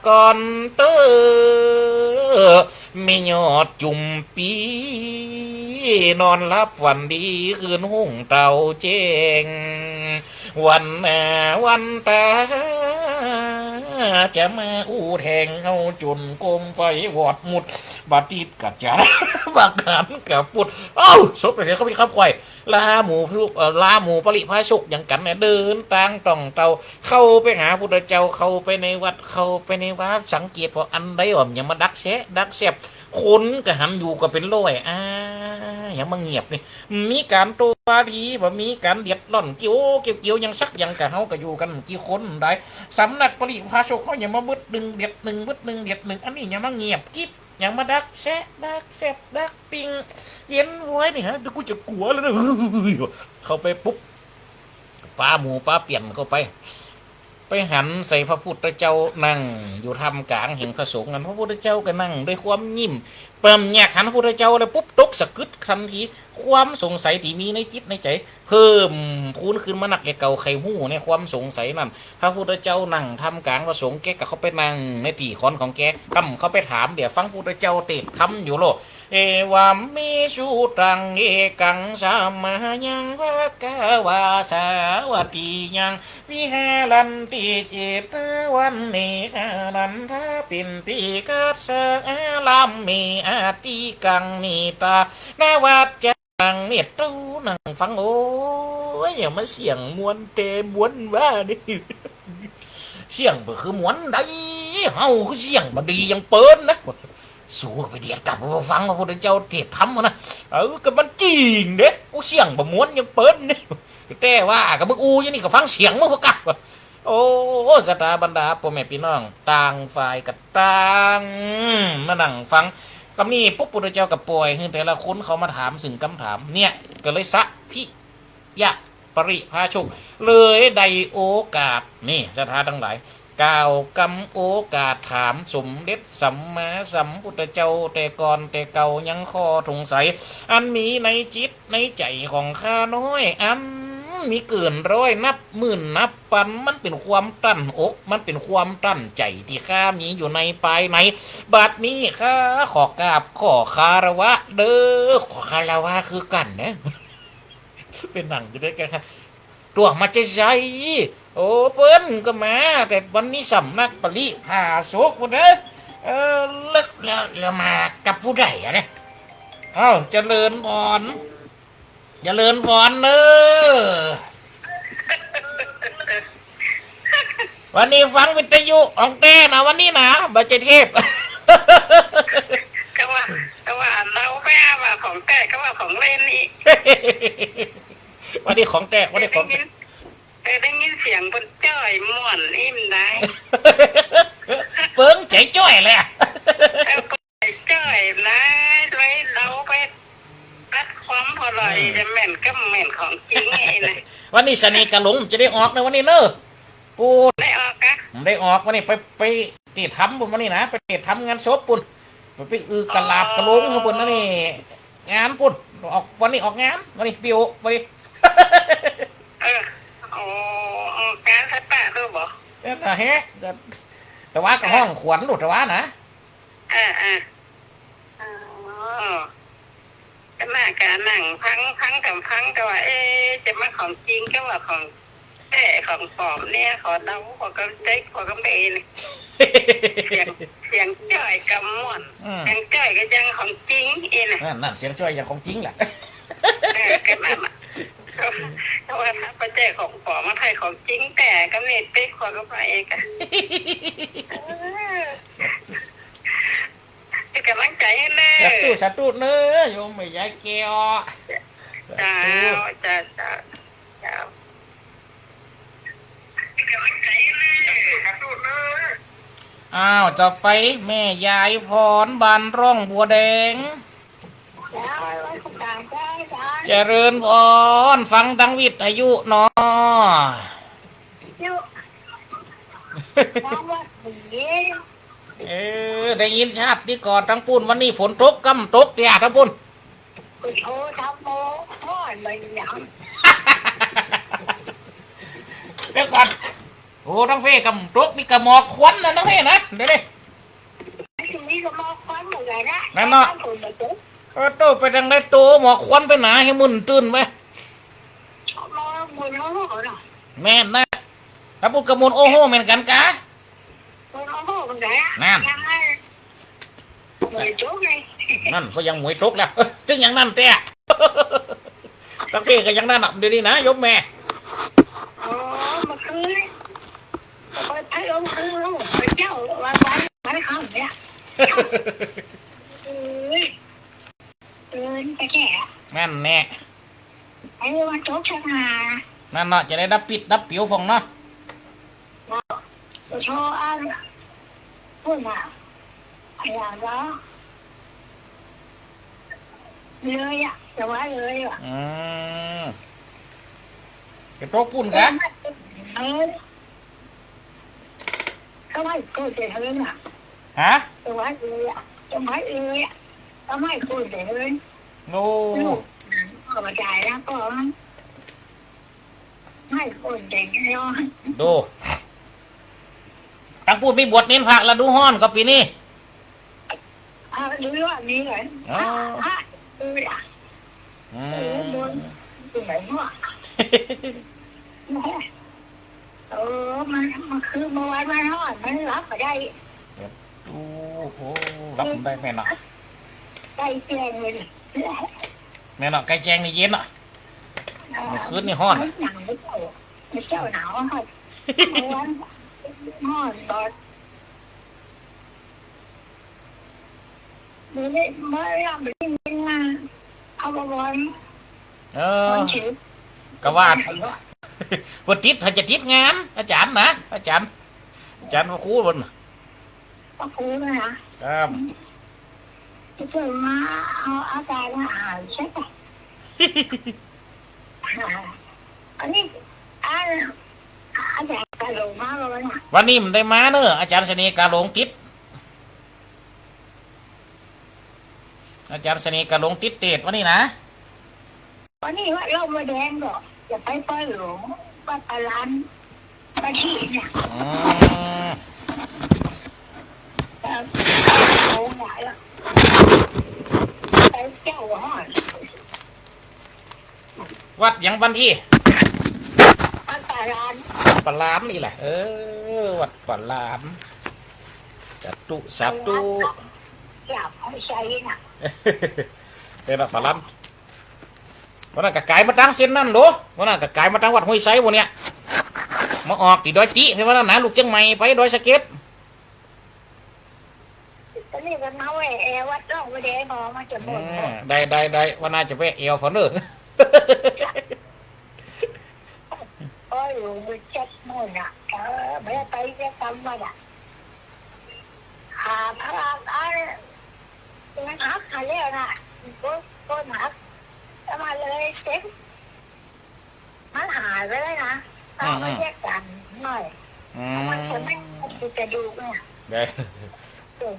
ก่อนเต้อ แม่ยอดจุ่มปี๋ นอนหลับฝันดี คืนฮุ่งเต้าแจ้ง วันหน้าวันต๋า จะมาอู้แทง เอาจ๋นโกมไฟวอดมุด บ่ติดกะจา บ่ขันกะปุด เอ้า สบไปเถอะ เขามีคำไขว่ ลาหมู่ผู้ เอ่อ ลาหมู่ปริภาชกอย่างกั๋นเนี่ย เดินตางต่องเต้า เข้าไปหาพุทธเจ้า เข้าไปในวัด เข้าไปในวา สังเกตผ่ออันใดว่ามันยังมาดักแซะ ดักแซบ คนก็หันอยู่ก็เป๋นร้อย อ่า ยังมาเงียบนี่ มีก๋านโตวาที บ่มีก๋านเดือดร้อน เกี่ยว เกี่ยว เกี่ยวหยังสักอย่างกับเฮา ก็อยู่กั๋นกี่คนได้ สำนักปริภาชกเฮายังมาบึดนึ่งเดือดนึ่ง บึดนึ่งเดือดนึ่ง อันนี้ยังมาเงียบกริบ ยังมาดักแซะ ดักแซบ ดักปิ้ง เย็นโว้ยนี่ฮะ เดี๋ยวกูจะกั๋วแล้วนะ เฮ้ย เข้าไปปุ๊บ ปาหมู่ปาเปี้ยนเข้าไป ไปหันใส่พระพุทธเจ้านั่งอยู่ท่ามกลางแห่งพระสงฆ์นั้น พระพุทธเจ้าก็นั่งด้วยความยิ้ม เปิ้นอยากหันพระพุทธเจ้าแล้วปุ๊บ ตกสะกึดทันที ความสงสัยตี้มีในจิตในใจ๋ เพิ่มพูนขึ้นมานักเลย เก่าใค่ฮู้ในความสงสัยนั้น พระพุทธเจ้านั่งท่ามกลางพระสงฆ์ แกก็เข้าไปนั่งในตี้ขอนของแก กำเข้าไปถาม เดี๋ยวฟังพุทธเจ้าเตสน์ธรรมอยู่โลด เอวัมเมสุตัง เอกังสะมะยัง ภะคะวา สาวัตถียัง วิหารันติ เจตะวันเน อานันทะปินทิกัสสะ อารัมเม อติกัง เมตตานะวัจจะ นังเมตตานังฟัง โอ้ย อย่ามาเสียงม่วนแต๊ม่วนว่านี่ เสียงบ่คือม่วนใด เฮาคือเสียงบ่ดีอย่างเปิ้นนะ สู้ไปเดียดกับฟังพระพุทธเจ้าเทศน์ธรรมนะ เออ ก็มันจริงเด้ กูเสียงบ่ม่วนอย่างเปิ้นนี่ แต่ว่าก็มึงอู้อยู่นี่ก็ฟังเสียงมึงพวกกะ โอ้ ศรัทธาบรรดาป้อแม่ปี้น้อง ต่างฝ่ายก็ต่างมานั่งฟัง กำนี้ปุ๊บ พุทธเจ้าก็ป่อยหื้อแต่ละคนเขามาถามซึ่งกำถาม เนี่ย ก็เลยสะพิยะปริภาชก เลยได้โอกาส นี่ ศรัทธาตังหลาย กล่าวกำโอกาสถามสมเด็จสัมมาสัมพุทธเจ้า แต่ก่อนแต่เก่ายังข้อสงสัย อันมีในจิต ในใจ๋ของข้าน้อย อันมีเกินร้อยนับหมื่นนับปัน มันเป๋นความตั้นอก มันเป๋นความตั้นใจ๋ตี้ข้ามีอยู่ในปายใน บัดนี้ข้าขอกราบขอคารวะเด้อ ขอคารวะคือกั๋นนะ เป๋นหนังจะได้กันครับ ตั๋วมาจะใส โอ้ เปิ้นก็มา แต่วันนี้สำนักปริภาชกพุ้นเด้อ เออ แล้ว แล้ว แล้วมากับผู้ใดอะเนี่ย เอ้า เจริญพร เจริญพรเด้อ วันนี้ฟังวิทยุของแต๊นะ วันนี้นะ บ่ใจ้เทป ก็ว่า ก็ว่าเฮาไปว่าของแต๊ ก็ว่าของเล่นนี่ วันนี้ของแต๊ วันนี้ของแต๊ เออ ได้ยินเสียงเปิ้นจ้อยม่วนอิ่มได้ เปิ้นใจ๋จ้อยเลยอะ เออ เปิ้นใจ๋จ้อยนะ ไว้เฮาไปตัดความพอลอย อืม จะแม่นก็แม่นของจริงไอ้นะ วันนี้เสน่ห์กะหลงจะได้ออกนะวันนี้เนอะ ปู ได้ออกกะ ได้ออก วันนี้ไป ไปเตะธรรมปุ้น วันนี้นะ ไปเตะธรรมงานศพปุ้น ไป ไปอือกะหลาบกะโหลง อ๋อ ปุ้นนะนี่ งานปุ้น ออก วันนี้ออกงาน วันนี้ปิว วันนี้ เออ โอ้ ออกงานสะปะด้วยบ่ เออ แต่แฮะ แต่ว่าก็ฮ้องขวัญลูกแต่ว่านะ เออ เออ อ๋อ ก็น่าก็นั่งฟัง ฟังกำฟังก็ว่า เอ๊ะ จะมาของจริงก็ว่าของแต๊ของปลอมเนี่ย ขอเดา ขอกำใจ๊ ขอกำเบน เสียง เสียงจ้อยกำม่วน อืม เสียงจ้อยก็ยังของจริงเองนะ นั่น นั่น เสียงจ้อยยังของจริงแหละ เออ ก็นั่นน่ะ ก็ว่าถ้าบ่ใจ้ของปลอม มาใจ้ของจริงแต๊ ก็มีปิ๊ก ขอกำเบนเองอะ เออ เป๋นก๋ำลังใจ๋หื้อเน่อ สาธุ สาธุเน่อ โยมแม่ยายแก้ว เจ้า สาธุ เจ้า เจ้า เจ้า อ้าว ต่อไปแม่ยายพร บ้านร่องบัวแดง เจ้า เจ้า เจ้า เจริญพร ฟังตางวิทยุเนาะ อยู่ ฟังว่าดี เออ ได้ยินชัดดีก่อ ตางปู้นวันนี้ฝนตกก่ำตกเตี้ย ตางปู้น พุทโธธัมโม ฮ้อนบ่หยัง เดี๋ยวก่อน โอ้ ตางเฟ้ก่ำตก มีกะหมอกควันนะตางเฟ้นะ เดี๋ยวนี้ มีกะหมอกควันเหมือนกันนะ นั่นเนาะ ฝนบ่ตก เออ โตไปตางใดโต หมอกควันไปหนาหื้อมึนตื่นไป หมอกควัน โอ้โห เนาะ แม่นนะ ตางปู้นกะมึน โอ้โห เหมือนกันกะ โอ้โห มันไงอะ นั่น ยังไง หมวยตกไง นั่นก็ยังหมวยตกแล้ว เอ้อ ตึงอย่างนั้นแต๊ ตางเฟ้ก็อย่างนั้นน่ะ เดี๋ยวนี้นะ โยมแม่ อ๋อ เมื่อคืน เปิดพัดลมคืน พระเจ้า ว่าไป ไปเข้าเนี่ย เอ้ย เอิ้นไปแก่ นั่นแน่ ไอ้ว่าตกชักหา นั่นเนาะ จะได้ดับปิดดับปิวฟองเนาะ เนาะ โทรอัน พูดน่ะ ไอ้อย่างเนาะ เลยอะ แต่ว่าเลยอะ อืม จะตกปู้นกะ เออ ก็ไม่เกิดแต่เฮิรนอะ ฮะ แต่ว่าเลยอะ แต่ว่าเลยอะ ก็ไม่เกิดแต่เฮิรน โอ้ ลูก ก็มาจ่ายแล้วก็ ไม่เกิดแต่เฮิรน ดู ตางปู้นมีบวชเณรพระฤดูฮ้อนก็ปี๋นี้ อ่า ดูว่ามีเหรอ อ๋อ อ่ะ อ่ะ ดูอ่ะ อืม เออ บน อยู่ไหนวะ เออ มัน มันคือเมื่อวานมันฮ้อน มันหลับบ่ได้ ครับ โอ้โห หลับบ่ได้แม่นเนาะ ใก้แจ้งเลย แม่นเนาะ ใก้แจ้งนี่เย็นเนาะ เออ เมื่อคืนนี่ฮ้อน มันหนาว เมื่อเช้าหนาว ฮ้อน เมื่อวานฮ้อนตอน เดี๋ยวนี้บ่ได้ยินมา เอาบ่บ่ เออ มันเฉย ก็ว่า บ่ติด ถ้าจะติดงาน อาจ๋ารย์นะ อาจ๋ารย์ อาจ๋ารย์พระครูเปิ้น พระครูนะ ครับ จะเชิญมาเอาอาจารย์มาอ่านใช่ปะ อ่า อันนี้ อ่า อาจารย์กาหลงมาบ่วันนี้ วันนี้บ่ได้มาเนอะ อาจ๋ารย์เสน่ห์กาหลงติด อาจ๋ารย์เสน่ห์กาหลงติดเตสน์วันนี้นะ วันนี้วัดร่องบัวแดงก็จะไปปอยหลวง วัดป่าลาน วันตี้เนี่ย อืม เออ โอ้โห ไปเจ้าฮอด วัดหยังบ้านตี้ วัดป่าลาน ป่าลานนี่แหละ เออ วัดป่าลาน สาธุ สาธุ อยากให้ใช้น่ะ เออ วัดป่าลาน วันนั้นก็ก๋ายมาตางเส้นนั้นโด วันนั้นก็ก๋ายมาตางวัดห้วยไซพวกเนี่ย มาออกตี้ดอยตี้ ไปวันนั้นนะ ลูกเจียงใหม่ ไปดอยสะเก็ด ตอนนี้ก็มาแวะแอววัดร่องบัวแดง พอมาจะหมด อ่า ได้ ได้ ได้ วันหน้าจะแวะแอวฟังเด้อ โอ้ย อยู่เจ็ดหมื่นอ่ะ เออ ไม่ได้ไปเสียกำมันอ่ะ ขาพระอันมันหักหายแล้วนะ โกน โกนหัก แล้วมาเลยเจ็บ มันหายไปแล้วนะ อืม เอาไปเช็คกันหน่อย อืม มันจะไม่ติดกระดูกเนี่ย ได้ เออ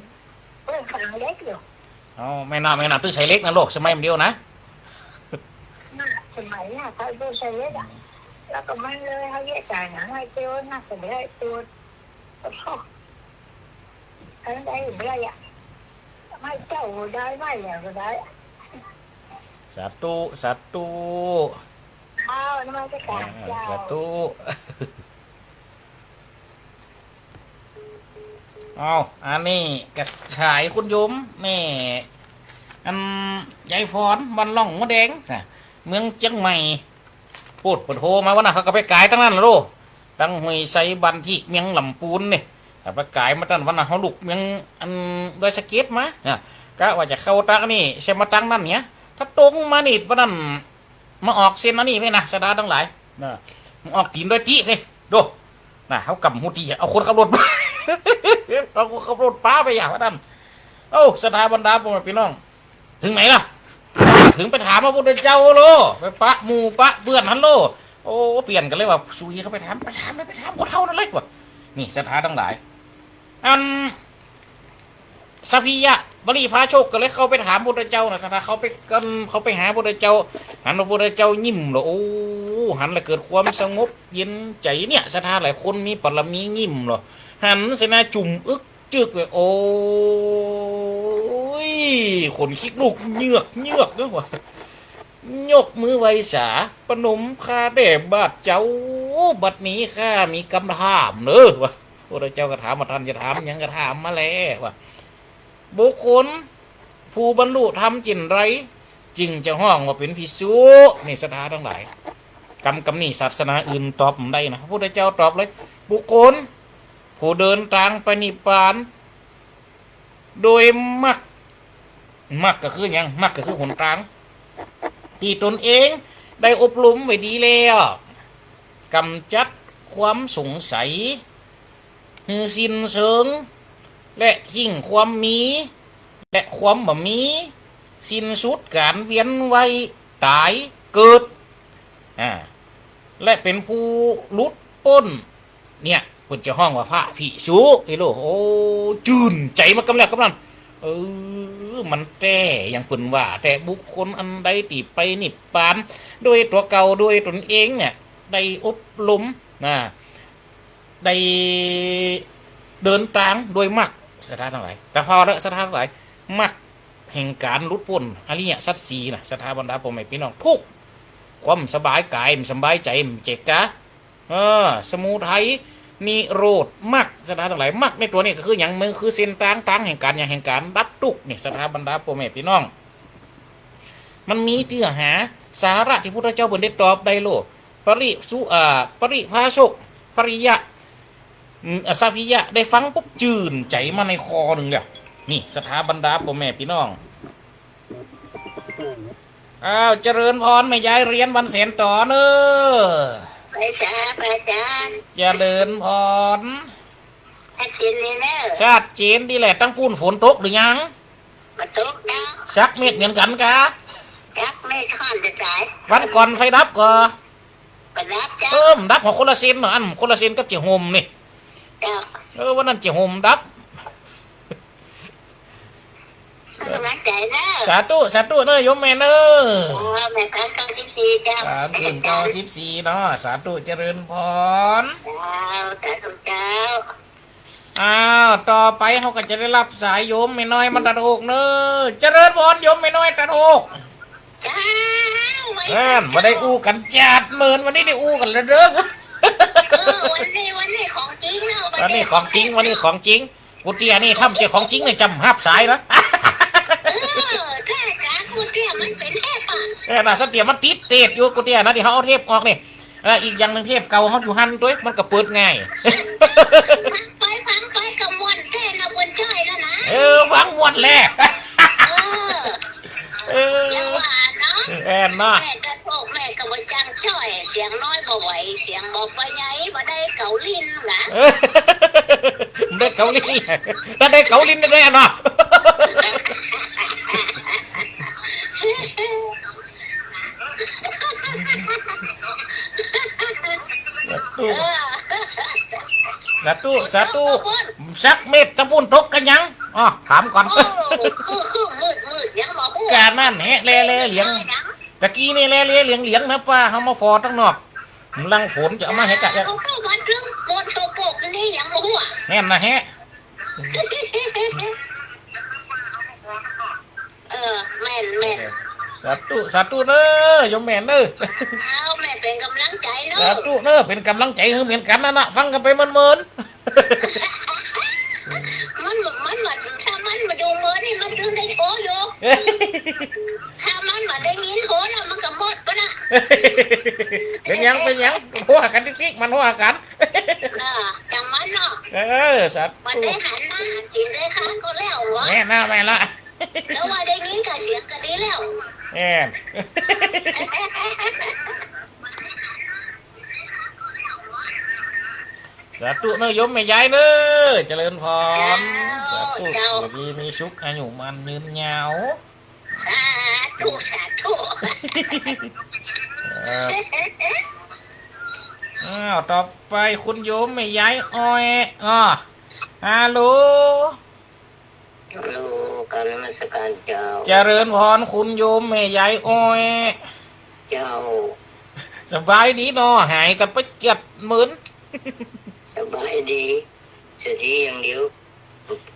เออ ฝังเหล็กอยู่ เอา แม่นนา แม่นนา ตึกใส่เหล็กนะลูก สมัยมันเดียวนะ น่ะ สมัยน่ะ เขาดูใส่เหล็กอะ แล้วก็มันเลยเขาเรียกจ่ายหนังให้เจ้าน่ะ ก็ไม่ได้ตัว อันใดบ่ได้อะ ไม่เจ้าได้ ไม่แล้วก็ได้ สาธุ สาธุ อ้าว นมัสการ อ่า เจ้า สาธุ เอา อันนี้ก็สายคุณโยมแม่ อันยายฟอน บ้านร่องมดแดงนะ เมืองเจียงใหม่ โพดเปิ้นโทรมาวันนั้น เขาก็ไปก๋ายตางนั้นโล ตางห้วยไซ บ้านตี้เมืองลำปูนนี่ เขาไปก๋ายมาตางวันนั้น เขาลุกเมืองอันดอยสะเก็ดมานะ กะว่าจะเข้าตางนี้ ใช่มาตางนั้นเนี่ย ถ้าตรงมานี่วันนั้น มาออกเส้นอันนี้เว้ยนะ ศรัทธาตังหลายนะ มาออกตี๋นดอยตี้เว้ย โด นะ เขากำฮู้ตี้อะ เอาคนขับรถ เอาคนขับรถปาไปอย่างวันนั้น เอ้า ศรัทธาบรรดาพ่อแม่พี่น้อง เถิงไหนล่ะ เถิงไปถามพระพุทธเจ้าโล ไปปะหมู่ปะเปื้อนหั้นโล โอ้ เปลี่ยนกั๋นเลยว่ะ สุยเข้าไปถาม ไปถามเลย ไปถามคนเฒ่านั้นเลยว่ะ นี่ศรัทธาตังหลาย อัน สัพพียะบริพาโชคก็เลยเข้าไปถามพุทธเจ้านะ ศรัทธาเข้าไป เข้าไปหาพุทธเจ้า หันพระพุทธเจ้ายิ้มเหรอ โอ้ หันแล้วเกิดความสงบเย็นใจ๋เนี่ย ศรัทธาหลายคนมีบารมียิ้มเหรอ หันเสยหน้าจุ่มอึกจึกเลย โอ้ย ขนคิกลุกเยือกเยือกเนาะว่ะ ยกมือไหว้สา ประนมข้าแด่บาทเจ้า บัดนี้ข้ามีกำถามเด้อว่ะ พุทธเจ้าก็ถามว่า ท่านจะถามหยังก็ถามมาแลว่ะ บุคคลผู้บรรลุธรรมจิ่นใด จึ่งจะฮ้องว่าเป๋นภิกษุ นี่ศรัทธาตังหลาย กำ กำนี้ศาสนาอื่นตอบบ่ได้นะ พุทธเจ้าตอบเลย บุคคลผู้เดินตางไปนิพพาน โดยมรรค มรรคก็คือหยัง มรรคก็คือหนตาง ตี้ตนเองได้อบรมไว้ดีแล้ว ก๋ำจัดความสงสัยหื้อสิ้นเชิง และทิ้งความมี และความบ่มี สิ้นสุดก๋านเวียนว่ายต๋ายเกิด อ่า และเป๋นผู้หลุดป๊น เนี่ย เปิ้นจะฮ้องว่าพระภิกษุ ไอ้โล โอ้ จื้นใจ๋มากำแล้วกำนั้น เออ มันแต๊อย่างเปิ้นว่า แต่บุคคลอันใดตี้ไปนิพพาน โดยตั๋วเก่า โดยตนเองเนี่ย ได้อบรม นะ ได้เดินตางโดยมรรค ศรัทธาตังหลาย แต่พอแล้ว ศรัทธาตังหลาย มรรคแห่งก๋านหลุดป๊นอริยสัจสี่นะ ศรัทธาบรรดาป้อแม่ปี้น้อง ทุกข์ ความสบายก๋าย บ่สบายใจ๋ บ่เจ๋งกา เออ สมุทัยนิโรธมรรค ศรัทธาตังหลาย มรรคในตั๋วนี้ก็คือหยัง มันคือเส้นตาง ตางแห่งก๋าน หยัง แห่งก๋านดับตุ๊กข์นี่ ศรัทธาบรรดาป้อแม่ปี้น้อง มันมีตี้หา สาระตี้พุทธเจ้าเปิ้นได้ตอบได้โล ปริสุ อ่า ปริภาชก ปริยะ อืม สัพพิยะ ได้ฟังปุ๊บจื้นใจ๋มาในคอนึ่งแล้ว นี่ ศรัทธาบรรดาป้อแม่ปี้น้อง อ้าว เจริญพรแม่ยาย เรียนวันแสนต่อเน่อ ไปจ้า ไปจ้า เจริญพร ชัดเจนเลยเน่อ ชัดเจนดีแหละ ตังปู้นฝนตกหรือยัง บ่ตกเน่อ สักเม็ดเหมือนกั๋นกา สักเม็ดฮ้อนจะต๋าย วันก่อนไฟดับก่อ บ่ดับเจ้า เออ มันดับของคนละเส้นเนาะ อันคนละเส้นกับเจ๊ห่มนี่ เจ้า เออ วันนั้นเจ๊ห่มดับ กำลังใจ๋เน่อ สาธุ สาธุเน่อ โยมแม่เน่อ โอ้ แม่เกิดเก้าสิบสี่เจ้า สาธุ เก้าสิบสี่เนาะ สาธุ เจริญพร เจ้า สาธุเจ้า อ้าว ต่อไปเฮาก็จะได้ฮับสายโยมแม่น้อยมาตัดโอกเน่อ เจริญพรโยมแม่น้อยตัดโอก เจ้า เอิ้น บ่ได้อู้กั๋นจาดเมิน วันนี้ได้อู้กั๋นแล้วเน่อ เออ วันนี้ วันนี้ของจริงเน่อ วันนี้ของจริง วันนี้ของจริง กูเตี้ยนี่ถ้าบ่ใจ้ของจริงนี่จะบ่ฮับสายเน่อ เออ แท้จ้า กูเตี้ยมันเป๋นแท้ป่ะ เออ น่ะ สะเตี้ยมันติดเทปอยู่ กูเตี้ยนะ ตี้เฮาเอาเทปออกนี่ เออ อีกอย่างนึ่งเทปเก่าเฮาอยู่หั้นตวย มันก็เปิดง่าย ฟังไป ฟังไปก็ม่วนแท้นะ ม่วนจ้อยแล้วนะ เออ ฟังม่วนแหละ เออ เออ อย่าว่าเนาะ แม่นเนาะ แม่ก็บอกแม่ก็บ่จังจ้อย เสียงน้อยบ่ไหว เสียงบ่ไปใหญ่ บ่ได้เกาลิ้นนะ เออ ได้เกาลิ้น ถ้าได้เกาลิ้นแน่ๆเนาะ สาธุ เออ สาธุ สาธุ สักเม็ดตังปู้นตกกายัง อ้อ ถามก่อน โอ้ คือ คือ มืด มืด ยังบ่ฮู้ กานั้นแหะ แล แลเหลียง ตะกี้นี่แล แลเหลียงๆ นะป้า เฮามาฟอตังนอก หลังฝนจะเอามาแหะกะ เออ เขาก็มาถึงฝนตกปกนี่ยังบ่ฮู้ แม่นนะแหะ เออ แม่น แม่น สาธุ สาธุเน่อ โยมแม่เน่อ เอา แม่เป๋นก๋ำลังใจ๋เน่อ สาธุเน่อ เป๋นก๋ำลังใจ๋หื้อเหมือนกั๋นนั่นน่ะ ฟังกั๋นไปเมินๆ มัน มัน มัน ถ้ามันบ่ดูเมินนี่มันถึงได้โทรอยู่ ถ้ามันบ่ได้ยินโทรแล้วมันก็หมดปะนะ เป๋นหยัง เป๋นหยัง หัวกั๋นติ๊กๆ มันหัวกั๋น เออ จังมันเนาะ เออ สาธุ มันได้หันหน้าหันตีนได้ข้างก็แล้ววะ แม่นนะ แม่นละ แล้วว่าได้ยินกะเสียงก็ดีแล้ว แม่น สาธุเน่อโยมแม่ยายเน่อ เจริญพร เจ้า สาธุ เจ้า อยู่ดีมีสุข อายุหมั้นยืนยาว สาธุ สาธุ เออ อ้าว ต่อไปคุณโยมแม่ยายอ้อย อ้อ ฮัลโหล ฮัลโหล กราบนมัสการเจ้า เจริญพรคุณโยมแม่ยายอ้อย เจ้า สบายดีเนาะ หายกั๋นไปเกือบหมื่น สบายดี เสียทีอย่างเดียว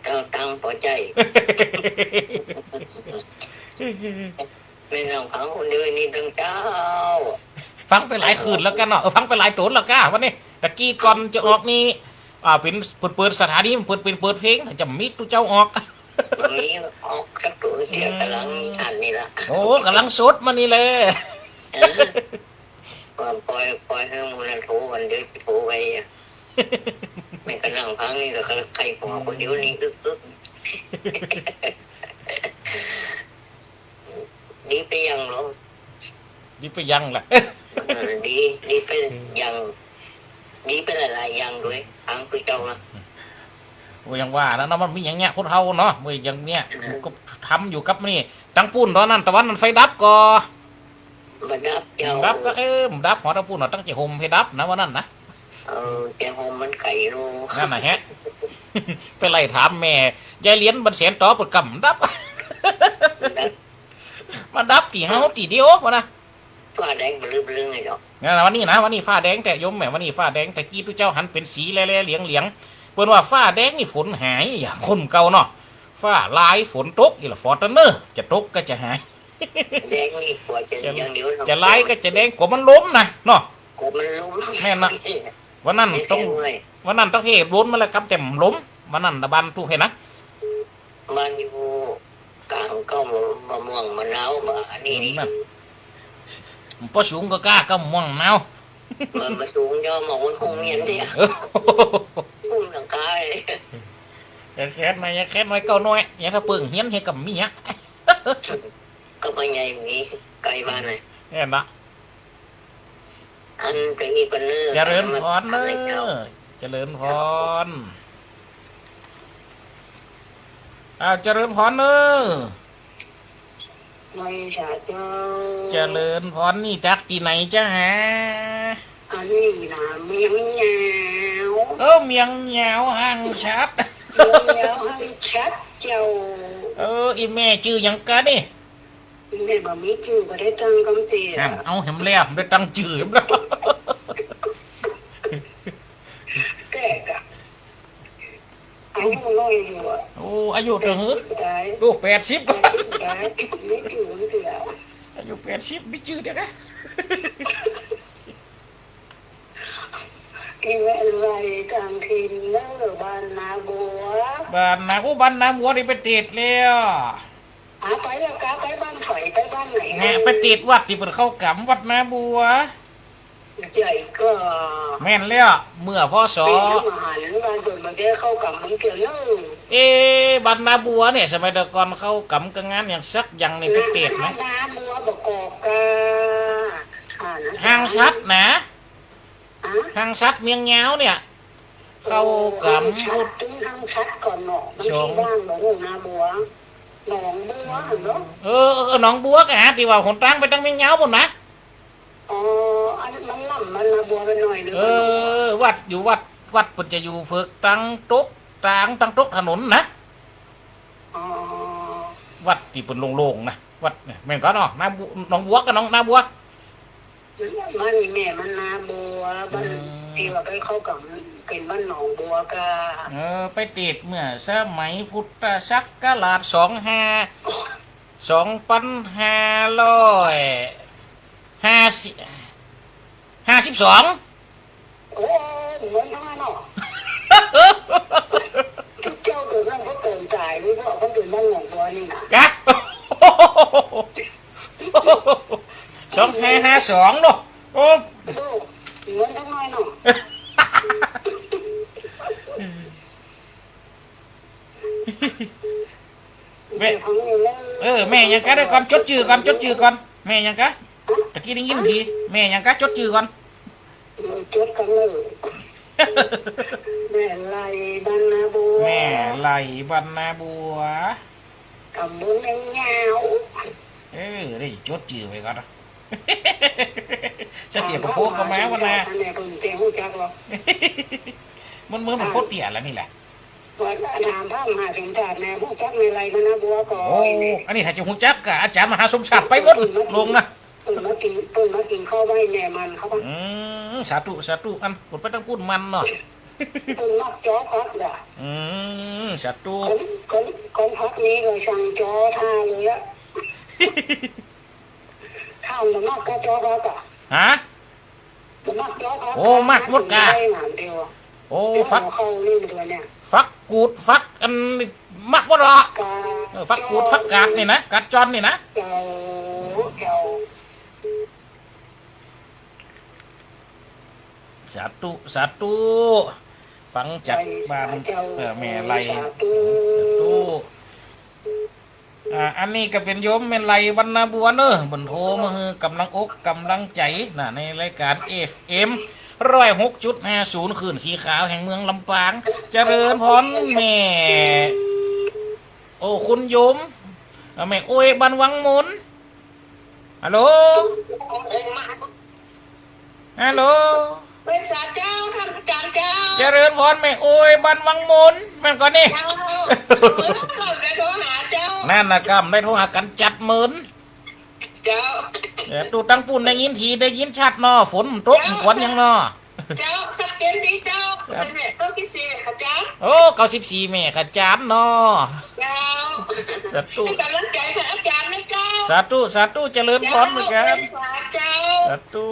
เต้าตังปอใจ้ แม่นั่งฟังคนเดียวนี่ตึงเจ้า ฟังไปหลายคืนแล้วกั๋นเนาะ เออ ฟังไปหลายต๋นแล้วก้า วันนี้ ตะกี้ก่อนจะออกนี่ อ่า เป๋นเปิด เปิดสถานี เปิด เป๋นเปิดเพลง จะมีตุ๊เจ้าออก มีออกสักตั๋วเสีย อืม ก๋ำลังอันนี่ละ โอ้ ก๋ำลังสดมานี่แหละ เออ ก็ปล่อย ปล่อยหื้อหมู่นั้นโทรกั๋น เดี๋ยวโทรไปอะ แม่ก็นั่งฟังนี่ก็ใค่หัวคนเดียวนี่อึกๆ ดีไปยังเหรอ ดีไปยังล่ะ เออ ดี ดีไปยัง ดีไปหลายๆ อย่างด้วย ฟังคือเจ้านะ โอ้ย อย่างว่านะเนาะ มันมีอย่างเนี้ย คนเฮาเนาะ เมื่ออย่างเนี้ย อยู่กับ ทำอยู่กับนี่ ตังปู้นต๋อนนั้น ตะวันนั้นไฟดับก่อ บ่ดับเจ้า ดับก็ เอ้ย ดับหอตังปู้นเนาะ ตังเจ๊ห่มไฟดับนะ วันนั้นนะ เออ เจ๊ห่มมันไก๋ลูก นั่นน่ะแหะ ไปไล่ถามแม่ ยายเหรียญบันแสนต่อเปิ้นก่ำดับ ดับ มาดับตี้เฮาตี้เดียววะนะ ฟ้าแดงบลึ้งๆ เลยเนาะ นั่นน่ะ วันนี้นะ วันนี้ฟ้าแดงแต๊โยมแม่ วันนี้ฟ้าแดง ตะกี้ตุ๊เจ้าหันเป๋นสีแลๆ เหลียงๆ เปิ้นว่าฟ้าแดงนี่ฝนหาย อย่างคนเก่าเนาะ ฟ้าลายฝนตกอีกละ ฟอร์จูเนอร์ จะตกก็จะหาย แดงนี่กว่าจะ จะ อย่างเดียวเนาะ จะลายก็จะแดง กลัวมันล้มนะเนาะ กลัวมันล้ม แม่นนะ วันนั้นต้อง แดงเว้ย วันนั้นต้องเฮล้มมาแล้ว กำแต่ล้ม วันนั้นนะ บ้านตู้เฮนะ บ้านอยู่กลางเก๊ามะม่วงมะนาวบ่าอันนี้นี่ นั่น ปอสูงก็กล้าเก๊ามะม่วงมะนาว มันบ่สูง ยอมเอามันคงเนียนเนี่ย เออ สูงหลังคาเลย อย่าแค้นหน่อย อย่าแค้นหน่อย เก๊าน้อย อย่าถ้าเปิ้งเฮียนให้กับเมีย ก็บ่ใหญ่มีไกลบ้านเลย แม่นนะ อันไปนี่ก่อนเน้อ เจริญพรเน้อ เจ้า เจริญพร อ้าว เจริญพรเน้อ ไหว้สาเจ้า เจริญพร นี่จากตี้ไหนเจ้าฮะ อันนี้นะเมียงยาว เออ เมียงยาวห้างฉัด เมียงยาวห้างฉัดเจ้า เออ อีแม่จื้อหยังกะนี่ แม่บ่มีจื้อ บ่ได้ตั้งกำเตีย นั่น เอาแหมแล้ว ได้ตั้งจื้อแหมแล้ว แก่กะ อายุน้อยอยู่อะ โอ้ อายุเท่าไหร่ แปดสิบได้ โอ้ แปดสิบก็ แปดสิบได้ มีจื้อเสีย อายุแปดสิบ มีจื้อเดียวกะ อีแม่ไหลกลางถิ่นเน้อ บ้านนาบัว บ้านนา โอ้ บ้านนาบัวนี่ไปติดแล้ว อ่า ไปแล้วกะ ไปบ้านไผ ไปบ้านไหน เนี่ย ไปติดวัดตี้เปิ้นเข้ากรรม วัดนาบัว ใหญ่ก็ แม่นแล้ว เมื่อ พ.ศ. ปีน้ำอาหารบ้านเปิ้นบ่ได้เข้ากรรมมันเกี่ยวเน้อ เอ๊ะ บ้านนาบัวเนี่ย สมัยแต่ก่อนเข้ากรรมกับงานหยังสักอย่างนี่ไปติดไหม นา นาบัวบ่กอกกะ อ่า นะ ห้างฉัดนะ ฮะ ห้างฉัดเมียงยาวเนี่ย เข้ากรรม โอ้ พุทธ ห้างฉัดก่อนเนาะ มัน สอง ที่ว่างบ่ฮู้นาบัว หนองบัวหั่นเนาะ เออ เออ หนองบัวกะฮะ ตี้ว่าหนตางไปตังเมียงยาวปู้นนะ อ๋อ อันมันล้ำบ้านนาบัวไปหน่อยนึง เออ วัดอยู่วัด วัดเปิ้นจะอยู่เฟิกตังตก ตาง ตังตกถนนนะ อ๋อ วัดตี้เปิ้นโล่งๆ นะ วัดเนี่ย แม่นกะเนาะ นาบัว หนองบัวกะ หนอง นาบัว บ้านอีแม่มันนาบัว บ้าน อืม ตี้ว่าไปเข้ากรรมเป๋นบ้านหนองบัวกะ เออ ไปติดเมื่อสมัยพุทธศักราชสองห้า สองปันห้าร้อยห้าสิบ ห้าสิบสอง โอ้ เหมือนกันเนาะ เจ้าเกิดนั่นก็เกิดต๋ายนี่ เพราะเขาเป๋นบ้านหนองบัวนี่นะ กะ สองห้าห้าสองเนาะ โอ้ โอ้ เหมือนกันหน่อยเนาะ แม่ เออ แม่หยังกะ เดี๋ยวก่อน จดจื้อก่อน จดจื้อก่อน แม่หยังกะ ตะกี้ได้ยินดี แม่หยังกะ จดจื้อก่อน เออ จดก่อนเลย แม่ไหลบ้านนาบัว แม่ไหลบ้านนาบัว ต๋ำบลเมียงยาว เออ ได้จดจื้อไว้ก่อน จะเตรียมไปโพสต์เข้ามาวันหน้า แม่เปิ้นจะฮู้จักหรอ มันเหมือนมันโพสต์เตี้ยแล้วนี่แหละ ว่าถามพระมหาสมชาติแหน่อย ฮู้จักแม่ไหลบ้านนาบัวก่อ โอ้ อันนี้ถ้าจะฮู้จักกะอาจ๋ารย์มหาสมชาติไปหมด ลงนะ เปิ้นมากิ๋น เปิ้นมากิ๋นข้าวไหว้แม่มันเขาว่า อืม สาธุ สาธุ อัน เปิ้นไปตังปู้นมันเนาะ เปิ้นมักจ๋อผักด่ะ อืม สาธุ ของ ของ ของผักนี่ก็สั่งจ๋อท่าเลยอะ ข้าวมันมักกะจ๋อผักอะ ฮะ โอ้ มักหมดกะ โอ้ ฟัก ฟักกูด ฟักอันนี้ มักหมดละ เออ ฟักกูด ฟักกาดนี่นะ กาดจอนนี่นะ สาธุ สาธุ ฟังจากบ้าน เออ แม่ไหล สาธุ อ่า อันนี้ก็เป๋นโยมแม่ไหลบ้านนาบัวเนอะ เปิ้นโทรมาหื้อกำลังอกกำลังใจ๋นะ ในรายก๋าน เอฟเอ็ม ร้อยหกจุดห้าศูนย์ คลื่นสีขาวแห่งเมืองลำปาง เจริญพรแม่ โอ้ คุณโยม อ่า แม่โอ้ยบ้านวังมน ฮัลโหล ฮัลโหล ไหว้สาเจ้า ท่านอาจ๋ารย์เจ้า เจริญพรแม่โอ้ยบ้านวังมน แม่นก่อนี่ เจ้า เออ ได้โทรหาเจ้า นั่นนะกำ ได้โทรหากั๋นจัดเมิน เจ้า เออ ตู้ตังปู้นได้ยินถี่ ได้ยินชัดเนาะ ฝนมันตก มันกวนหยังเนาะ เจ้า ชัดเจนดีเจ้า เก้าสิบสี่ค่ะอาจารย์ โอ้ เก้าสิบสี่แม่ค่ะอาจารย์เนาะ เจ้า สาธุ ให้กำลังใจค่ะอาจารย์นะเจ้า สาธุ สาธุ เจริญพรเหมือนกัน เจ้า สาธุ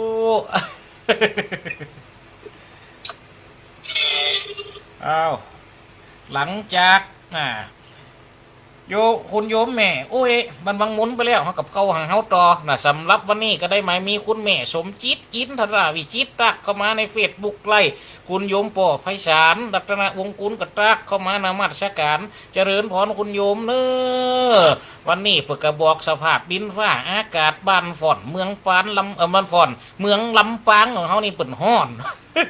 อ้าว หลังจาก อ่า โย คุณโยมแม่ โอ้ย มันวังหมุนไปแล้ว เฮากับเข้าหังเฮาต่อนะ สำหรับวันนี้ก็ได้มามีคุณแม่สมจิต อินทราวิจิตร ตั๊กเข้ามาในเฟซบุ๊กไลฟ์ คุณโยมป้อไพศาล รัตนวงศ์กุล ก็ตั๊กเข้ามา นมัสการ เจริญพรคุณโยมเน้อ วันนี้เปิ้นก็บอกสภาพดินฟ้าอากาศบ้านฝ่อน เมืองปานลำ เอ่อ บ้านฝ่อน เมืองลำปางของเฮานี่เปิ้นฮ้อน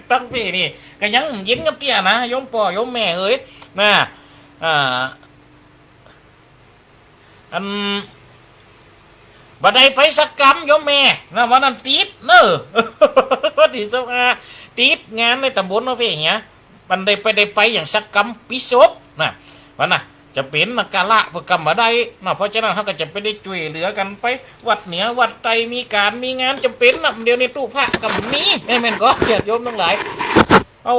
ตังเป้นี่ก็ยังเย็นกับเตี้ยนะ โยมป้อโยมแม่เอ๋ย นะ อ่า อัน บ่ได้ไปสักกำโยมแม่นะ วันนั้นติดเน้อ วันตี้ซาวห้า ติดงานในตำบลเนาะเฟ้ยเหีย บ่ได้ไป ได้ไปอย่างสักกำ ปิศพนะ วันน่ะ จะเป๋นนะ กาละเปิ้นกำบ่ได้นะ เพราะฉะนั้นเฮาก็จะไปได้จ้วยเหลือกั๋นไป วัดเหนือวัดใต้ มีก๋านมีงานจ๋ำเป๋นนะ เดี๋ยวนี้ตู้พระก็บ่มี แม่นบ่ ญาติโยมตังหลาย เอา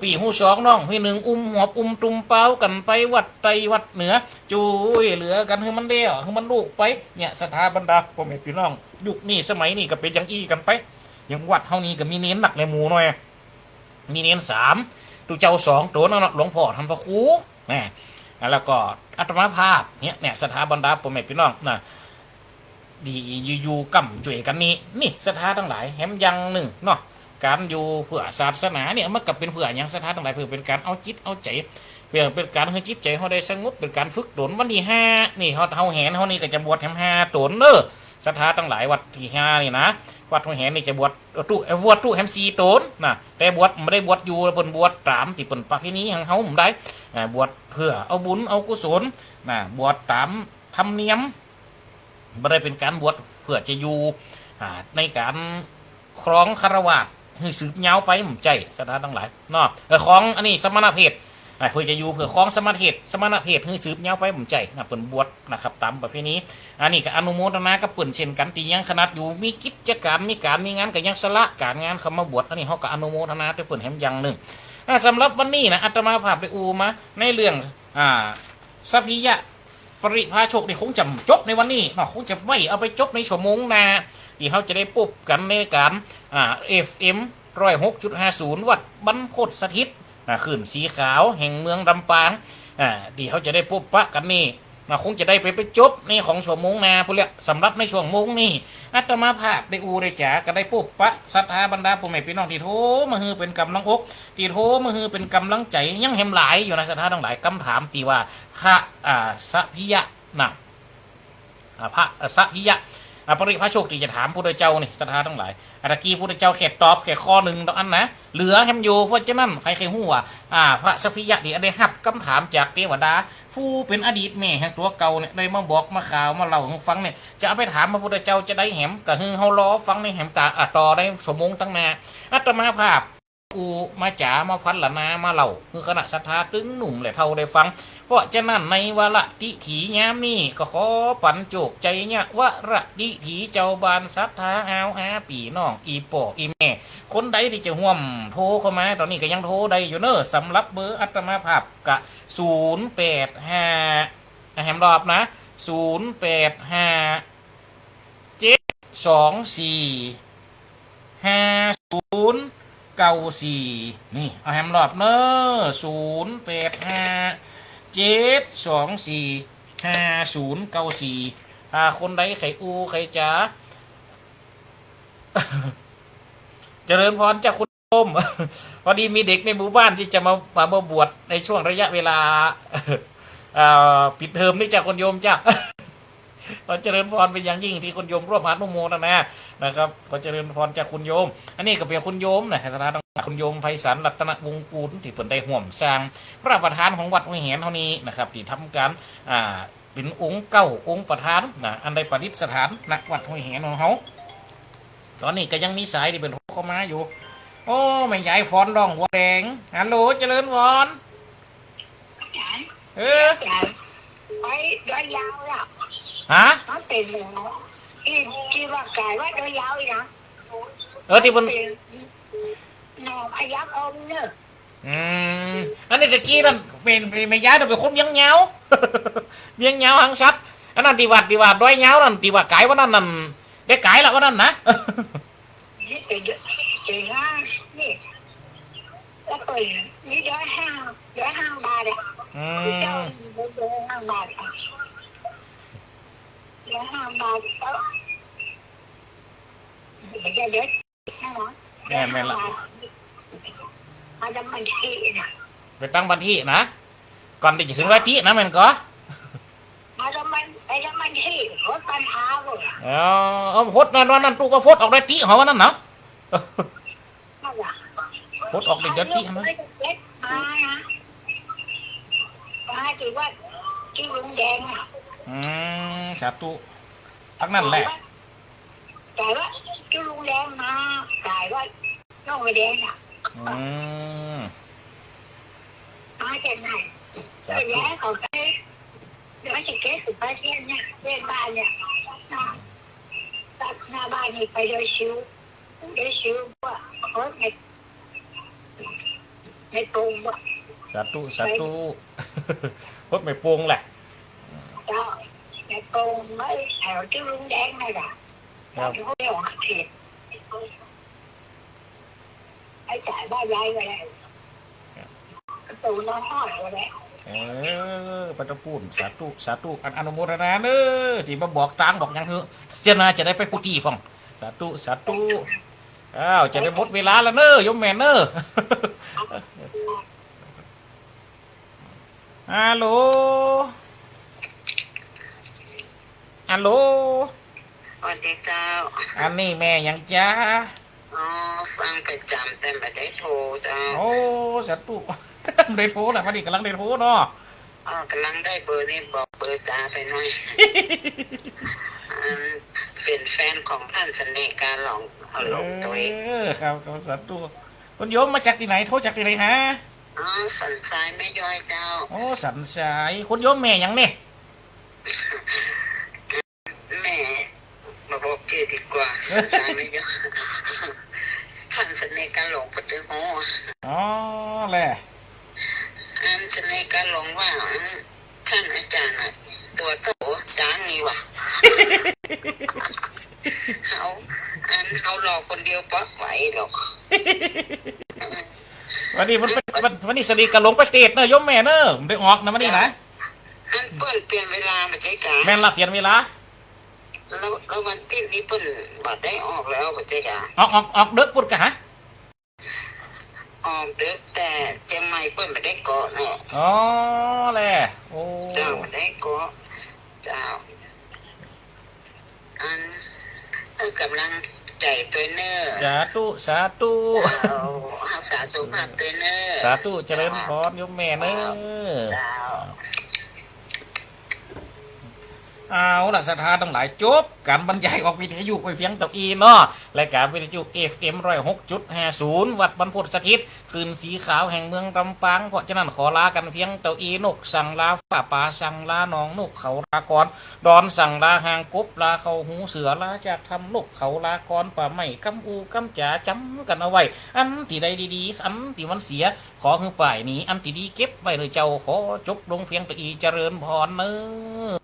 ปี้ฮู้สองน้องฮู้หนึ่ง อุ้มหอบอุ้มตุ่มเป๋ากั๋นไปวัดใต้วัดเหนือ จ้วยเหลือกั๋นหื้อมันแล้ว หื้อมันลุไป เนี่ย ศรัทธาบรรดาป้อแม่ปี้น้อง ยุคนี้สมัยนี้ก็เป๋นอย่างอี้กั๋นไป อย่างวัดเฮานี่ก็มีเณรนักแลหมู่น้อย มีเณรสาม ตุ๊เจ้าสองต๋นเนาะ หลวงป้อต้านพระครู นะ แล้วก็อาตมาภาพ เนี่ย เนี่ย ศรัทธาบรรดาป้อแม่ปี้น้องนะ ดีอยู่ๆ ก้ำจ้วยกั๋นนี่ นี่ ศรัทธาตังหลาย แหมอย่างนึ่งเนาะ ก๋านอยู่เปื้อศาสนาเนี่ย มันก็เป๋นเปื้อหยัง ศรัทธาตังหลาย เปื้อเป๋นก๋านเอาจิตเอาใจ๋ เปื้อเป๋นก๋านหื้อจิตใจ๋เฮาได้สงบ เป๋นก๋านฝึกตน วันตี้ห้า นี่ เฮา เฮาแหน เฮานี่ก็จะบวชแหมห้าต๋นเน้อ ศรัทธาตังหลาย วันตี้ห้านี่นะ วัดห้วยแหนนี่จะบวช เอ่อ ตุ๊ เอ่อ บวชตุ๊แหมสี่ต๋นนะ แต่บวชบ่ได้บวชอยู่ เปิ้นบวชต๋ามตี้เปิ้นประเพณีของเฮาบ่ได้ อ่า บวชเปื้อเอาบุญเอากุศลนะ บวชต๋ามธรรมเนียม บ่ได้เป๋นก๋านบวชเปื้อจะอยู่ อ่า ในก๋านครองฆราวาสหื้อสืบยาวไป บ่ใจ้ ศรัทธาตังหลายเนาะ เออ ครองอันนี้สมณเพศ อ่า เปื้อจะอยู่เปื้อครองสมณเพศ สมณเพศหื้อสืบยาวไป บ่ใจ้นะ เปิ้นบวชนะครับ ต๋ามประเพณี อันนี้ก็อนุโมทนากับเปิ้นเช่นกั๋น ตี้ยังขนาดอยู่มีกิจก๋าน มีก๋านมีงาน ก็ยังสละก๋านงานเข้ามาบวช อันนี้เฮาก็อนุโมทนาตวยเปิ้นแหมอย่างนึ่ง อ่า สำหรับวันนี้นะ อาตมาภาพได้อู้มาในเรื่อง อ่า สัพพิยะปริภาโชคนี่คงจะบ่จบในวันนี้เนาะ คงจะไว้เอาไปจบในชั่วโมงหน้า ตี้เฮาจะได้ปบกั๋นในก๋าน อ่า เอฟเอ็ม ร้อยหกจุดห้าศูนย์ วัดบรรพตสถิต นะ คลื่นสีขาวแห่งเมืองลำปาง อ่า ตี้เฮาจะได้ปบปะกั๋นนี่นะ คงจะได้ไป ไปจบในของชั่วโมงหน้าพู้นแหละ สำหรับในชั่วโมงนี้ อาตมาภาพได้อู้ได้จ๋า ก็ได้ปบปะศรัทธาบรรดาป้อแม่ปี้น้องตี้โทรมาหื้อเป๋นก๋ำลังอก ตี้โทรมาหื้อเป๋นก๋ำลังใจ๋ ยังแหมหลายอยู่นะ ศรัทธาตังหลาย กำถามตี้ว่าพระ อ่า สัพพิยะนะ อ่า พระ อ่า สัพพิยะ อ่า ปริภาโชคตี้จะถามพุทธเจ้านี่ ศรัทธาตังหลาย อ่า ตะกี้พุทธเจ้าแค่ตอบแค่ข้อนึ่งเต้าอั้นนะ เหลือแหมอยู่ เพราะฉะนั้นใผใค่ฮู้ว่า อ่า พระสัพพิยะตี้ได้ฮับกำถามจากเตวดา ผู้เป๋นอดีตแม่แห่งตั๋วเก่าเนี่ย ได้มาบอกมาข่าวมาเล่าหื้อฟังเนี่ย จะเอาไปถามพระพุทธเจ้าจะได้แหม ก็หื้อเฮารอฟังในแหมต๋า อ่า ต่อในชั่วโมงตังหน้า อาตมาภาพ อู้มาจ๋า มาพรรณนา มาเล่าหื้อคณะศรัทธาตึงหนุ่มและเฒ่าได้ฟัง เพราะฉะนั้นในวาระดิถียามนี้ ก็ขอปั๋นโจคชัยยะวาระดิถี เจ้าบ้านศรัทธา อาวอาปี้น้อง อี่ป้ออี่แม่ คนใดตี้จะฮ่วมโทรเข้ามา ต๋อนนี้ก็ยังโทรได้อยู่เน้อ สำหรับเบอร์อาตมาภาพก็ ศูนย์แปดห้า อ่ะ แหมรอบนะ ศูนย์แปดห้า เจ็ดสองสี่ ห้าศูนย์เก้าสี่ นี่ เอาแหมรอบเน้อ ศูนย์แปดห้า เจ็ดสองสี่ ห้าศูนย์เก้าสี่ ถ้าคนใดใค่อู้ใค่จ๋า เจริญพรจ้ะคุณโยม พอดีมีเด็กในหมู่บ้านตี้จะมา มา มาบวชในช่วงระยะเวลา เอ่อ ปิดเทอมนี่จ้ะคุณโยมจ้ะ ขอเจริญพรเป๋นอย่างยิ่งตี้คุณโยมร่วมอนุโมทนานะครับ ขอเจริญพรจ้ะคุณโยม อันนี้ก็เป๋นคุณโยมนะ ศรัทธาตังหลาย คุณโยมไพศาล รัตนวงศ์กุล ตี้เปิ้นได้ฮ่วมสร้างพระประธานของวัดห้วยแหนเฮานี้นะครับ ตี้ทำก๋าน อ่า เป๋นองค์เก๊าองค์ประธานนะ อันได้ประดิษฐาน ณ วัดห้วยแหนของเฮา ต๋อนนี้ก็ยังมีสายตี้เปิ้นโทรเข้ามาอยู่ โอ้ แม่ยายฟอนร้องหัวแดง ฮัลโหล เจริญพร เออ ไปดอยยาวอ่ะ ฮะ มันเป๋นหมอ ตี้ ตี้ว่าก๋ายว่าดอยยาวอีกนะ เออ ตี้เปิ้น เป๋นหมอพยัคฆ์องค์เนอะ อืม อันนี้ตะกี้นั่นเป๋น เป๋นแม่ยายน่ะเป๋นคนเวียงยาว เวียงยาวหางสัตว์ อันนั้นตี้ว่า ตี้ว่าดอยยาวนั่น ตี้ว่าก๋ายวันนั้นนั่น ได้ก๋ายละวันนั้นนะ นี่เป๋น เป๋นห้า นี่ แล้วก็นี่ดอยห้า ดอยห้าบาทอะ อืม เจ้าดอยห้าบาทอะ ดอยห้าบาท แล้ว เดี๋ยว เดี๋ยว แม่น แม่นละ มาดำบันทีนะ ไปตั้งบันทีนะ ก่อนตี้จะเถิงดอยตี้นะ แม่นก่อ มาดำบัน ไปดำบันที หดปันหาบ่ อ๋อ เอาหดนะ วันนั้นตุ๊ก็หดออกดอยตี้หอวันนั้นเนาะ นั่นล่ะ หดออกดอยตี้นะ มานะ มาตี้วัดตี้ลุงแดงอะ อืม สาธุ ตังนั้นแหละ แต่ว่าตี้ลุงแดงมา แต่ว่าน้องแดงอะ อืม มาจากไหน สาธุ แล้วเขาไป เดี๋ยวจะเก็บสุภาพเนี่ย เรียกบ้านเนี่ย หน้า หน้าบ้านนี่ไปดอยชิว ดอยชิวว่า โอ้ย ใน ในปงว่ะ สาธุ สาธุ หดแม่ปงแหละ เจ้า ในปง ไอ้แถวตี้ลุงแดงนั่นแหละ ครับ ที่เขาเรียกว่าเขต ไอ้จ่ายบ้านยายไปแล้ว ครับ ประตูน้องห้อยไปแล้ว เออ ไปตะปู้น สาธุ สาธุ อัน อนุโมทนาเน้อ ตี้มาบอกตางบอกหยังหื้อ เจ้านาจะได้ไปกู้ตี้พ่อง สาธุ สาธุ อ้าว จะได้หมดเวลาแล้วเน้อ โยมแม่เน้อ ฮัลโหล ฮัลโหล สวัสดีเจ้า อันนี้แม่หยังจ๊ะ อ๋อ ฟังประจ๋ำแต่บ่ได้โทรเจ้า โอ้ สาธุ บ่ได้โทรแหละ วันนี้ก่ำลังได้โทรเนาะ อ๋อ ก่ำลังได้เบอร์นี่ บอกเบอร์จ๋าไปหน่อย อัน เป๋นแฟนของต้านเสน่ห์กาหลง ฮัลโหล เออ ตวย ครับ ครับ สาธุ คุณโยมมาจากตี้ไหน โทรจากตี้ไหนฮะ อ๋อ สันทรายแม่ย้อยเจ้า โอ้ สันทราย คุณโยมแม่หยังเนี่ย แม่ บ่บอกจื้อดีกว่า สันทรายแม่ย้อย ต้านเสน่ห์กาหลงปะตึงโห อ๋อ แหละ อันเสน่ห์กาหลงว่า อัน ต้านอาจ๋ารย์น่ะ ตั๋วโตจ๋างนี่หว่า เฮา อัน เฮาหล่อคนเดียวบ่ไหวหรอก วันนี้มันไป วัน วันนี้เสน่ห์กาหลงไปเตสเน้อ โยมแม่เน้อ บ่ได้ออกนะวันนี้นะ อันเปิ้นเปลี่ยนเวลาบ่ใจ้กา แม่นละ เปลี่ยนเวลา แล้ว แล้ววันตี้นี่เปิ้นบ่ได้ออกแล้วบ่ใจ้กา ออก ออก ออกเดิกปุ้นกาฮะ ออกเดิกแต่เจียงใหม่เปิ้นบ่ได้เกาะเนาะ อ๋อ แหละ โอ้ เจ้า บ่ได้เกาะ เจ้า อัน เออ ก่ำลังใจ๋ตวยเน้อ สาธุ สาธุ เจ้า ฮักษาสุขภาพตวยเน้อ สาธุ เจริญพร โยมแม่เน้อ เจ้า เอาละ ศรัทธาตังหลาย จบก๋านบรรยายออกวิทยุไปเพียงเต้าอี้เนาะ รายก๋านวิทยุ เอฟเอ็ม ร้อยหกจุดห้าศูนย์ วัดบรรพตสถิต คลื่นสีขาวแห่งเมืองลำปาง เพราะฉะนั้นขอลากั๋นเพียงเต้าอี้ นกสั่งลาฟ้า ป๋าสั่งลาหนอง นกเขาลากร ดอนสั่งลาห่าง กบลาเข้าฮู เสือลาจากถ้ำ นกเขาลากร ป่าไม้กำอู้กำจ๋า จ๋ำกั๋นเอาไว้ อันตี้ใดดีๆ อันตี้มันเสีย ขอหื้อป้ายหนี อันตี้ดีเก็บไว้เน้อเจ้า ขอจบลงเพียงเต้าอี้ เจริญพรเน้อ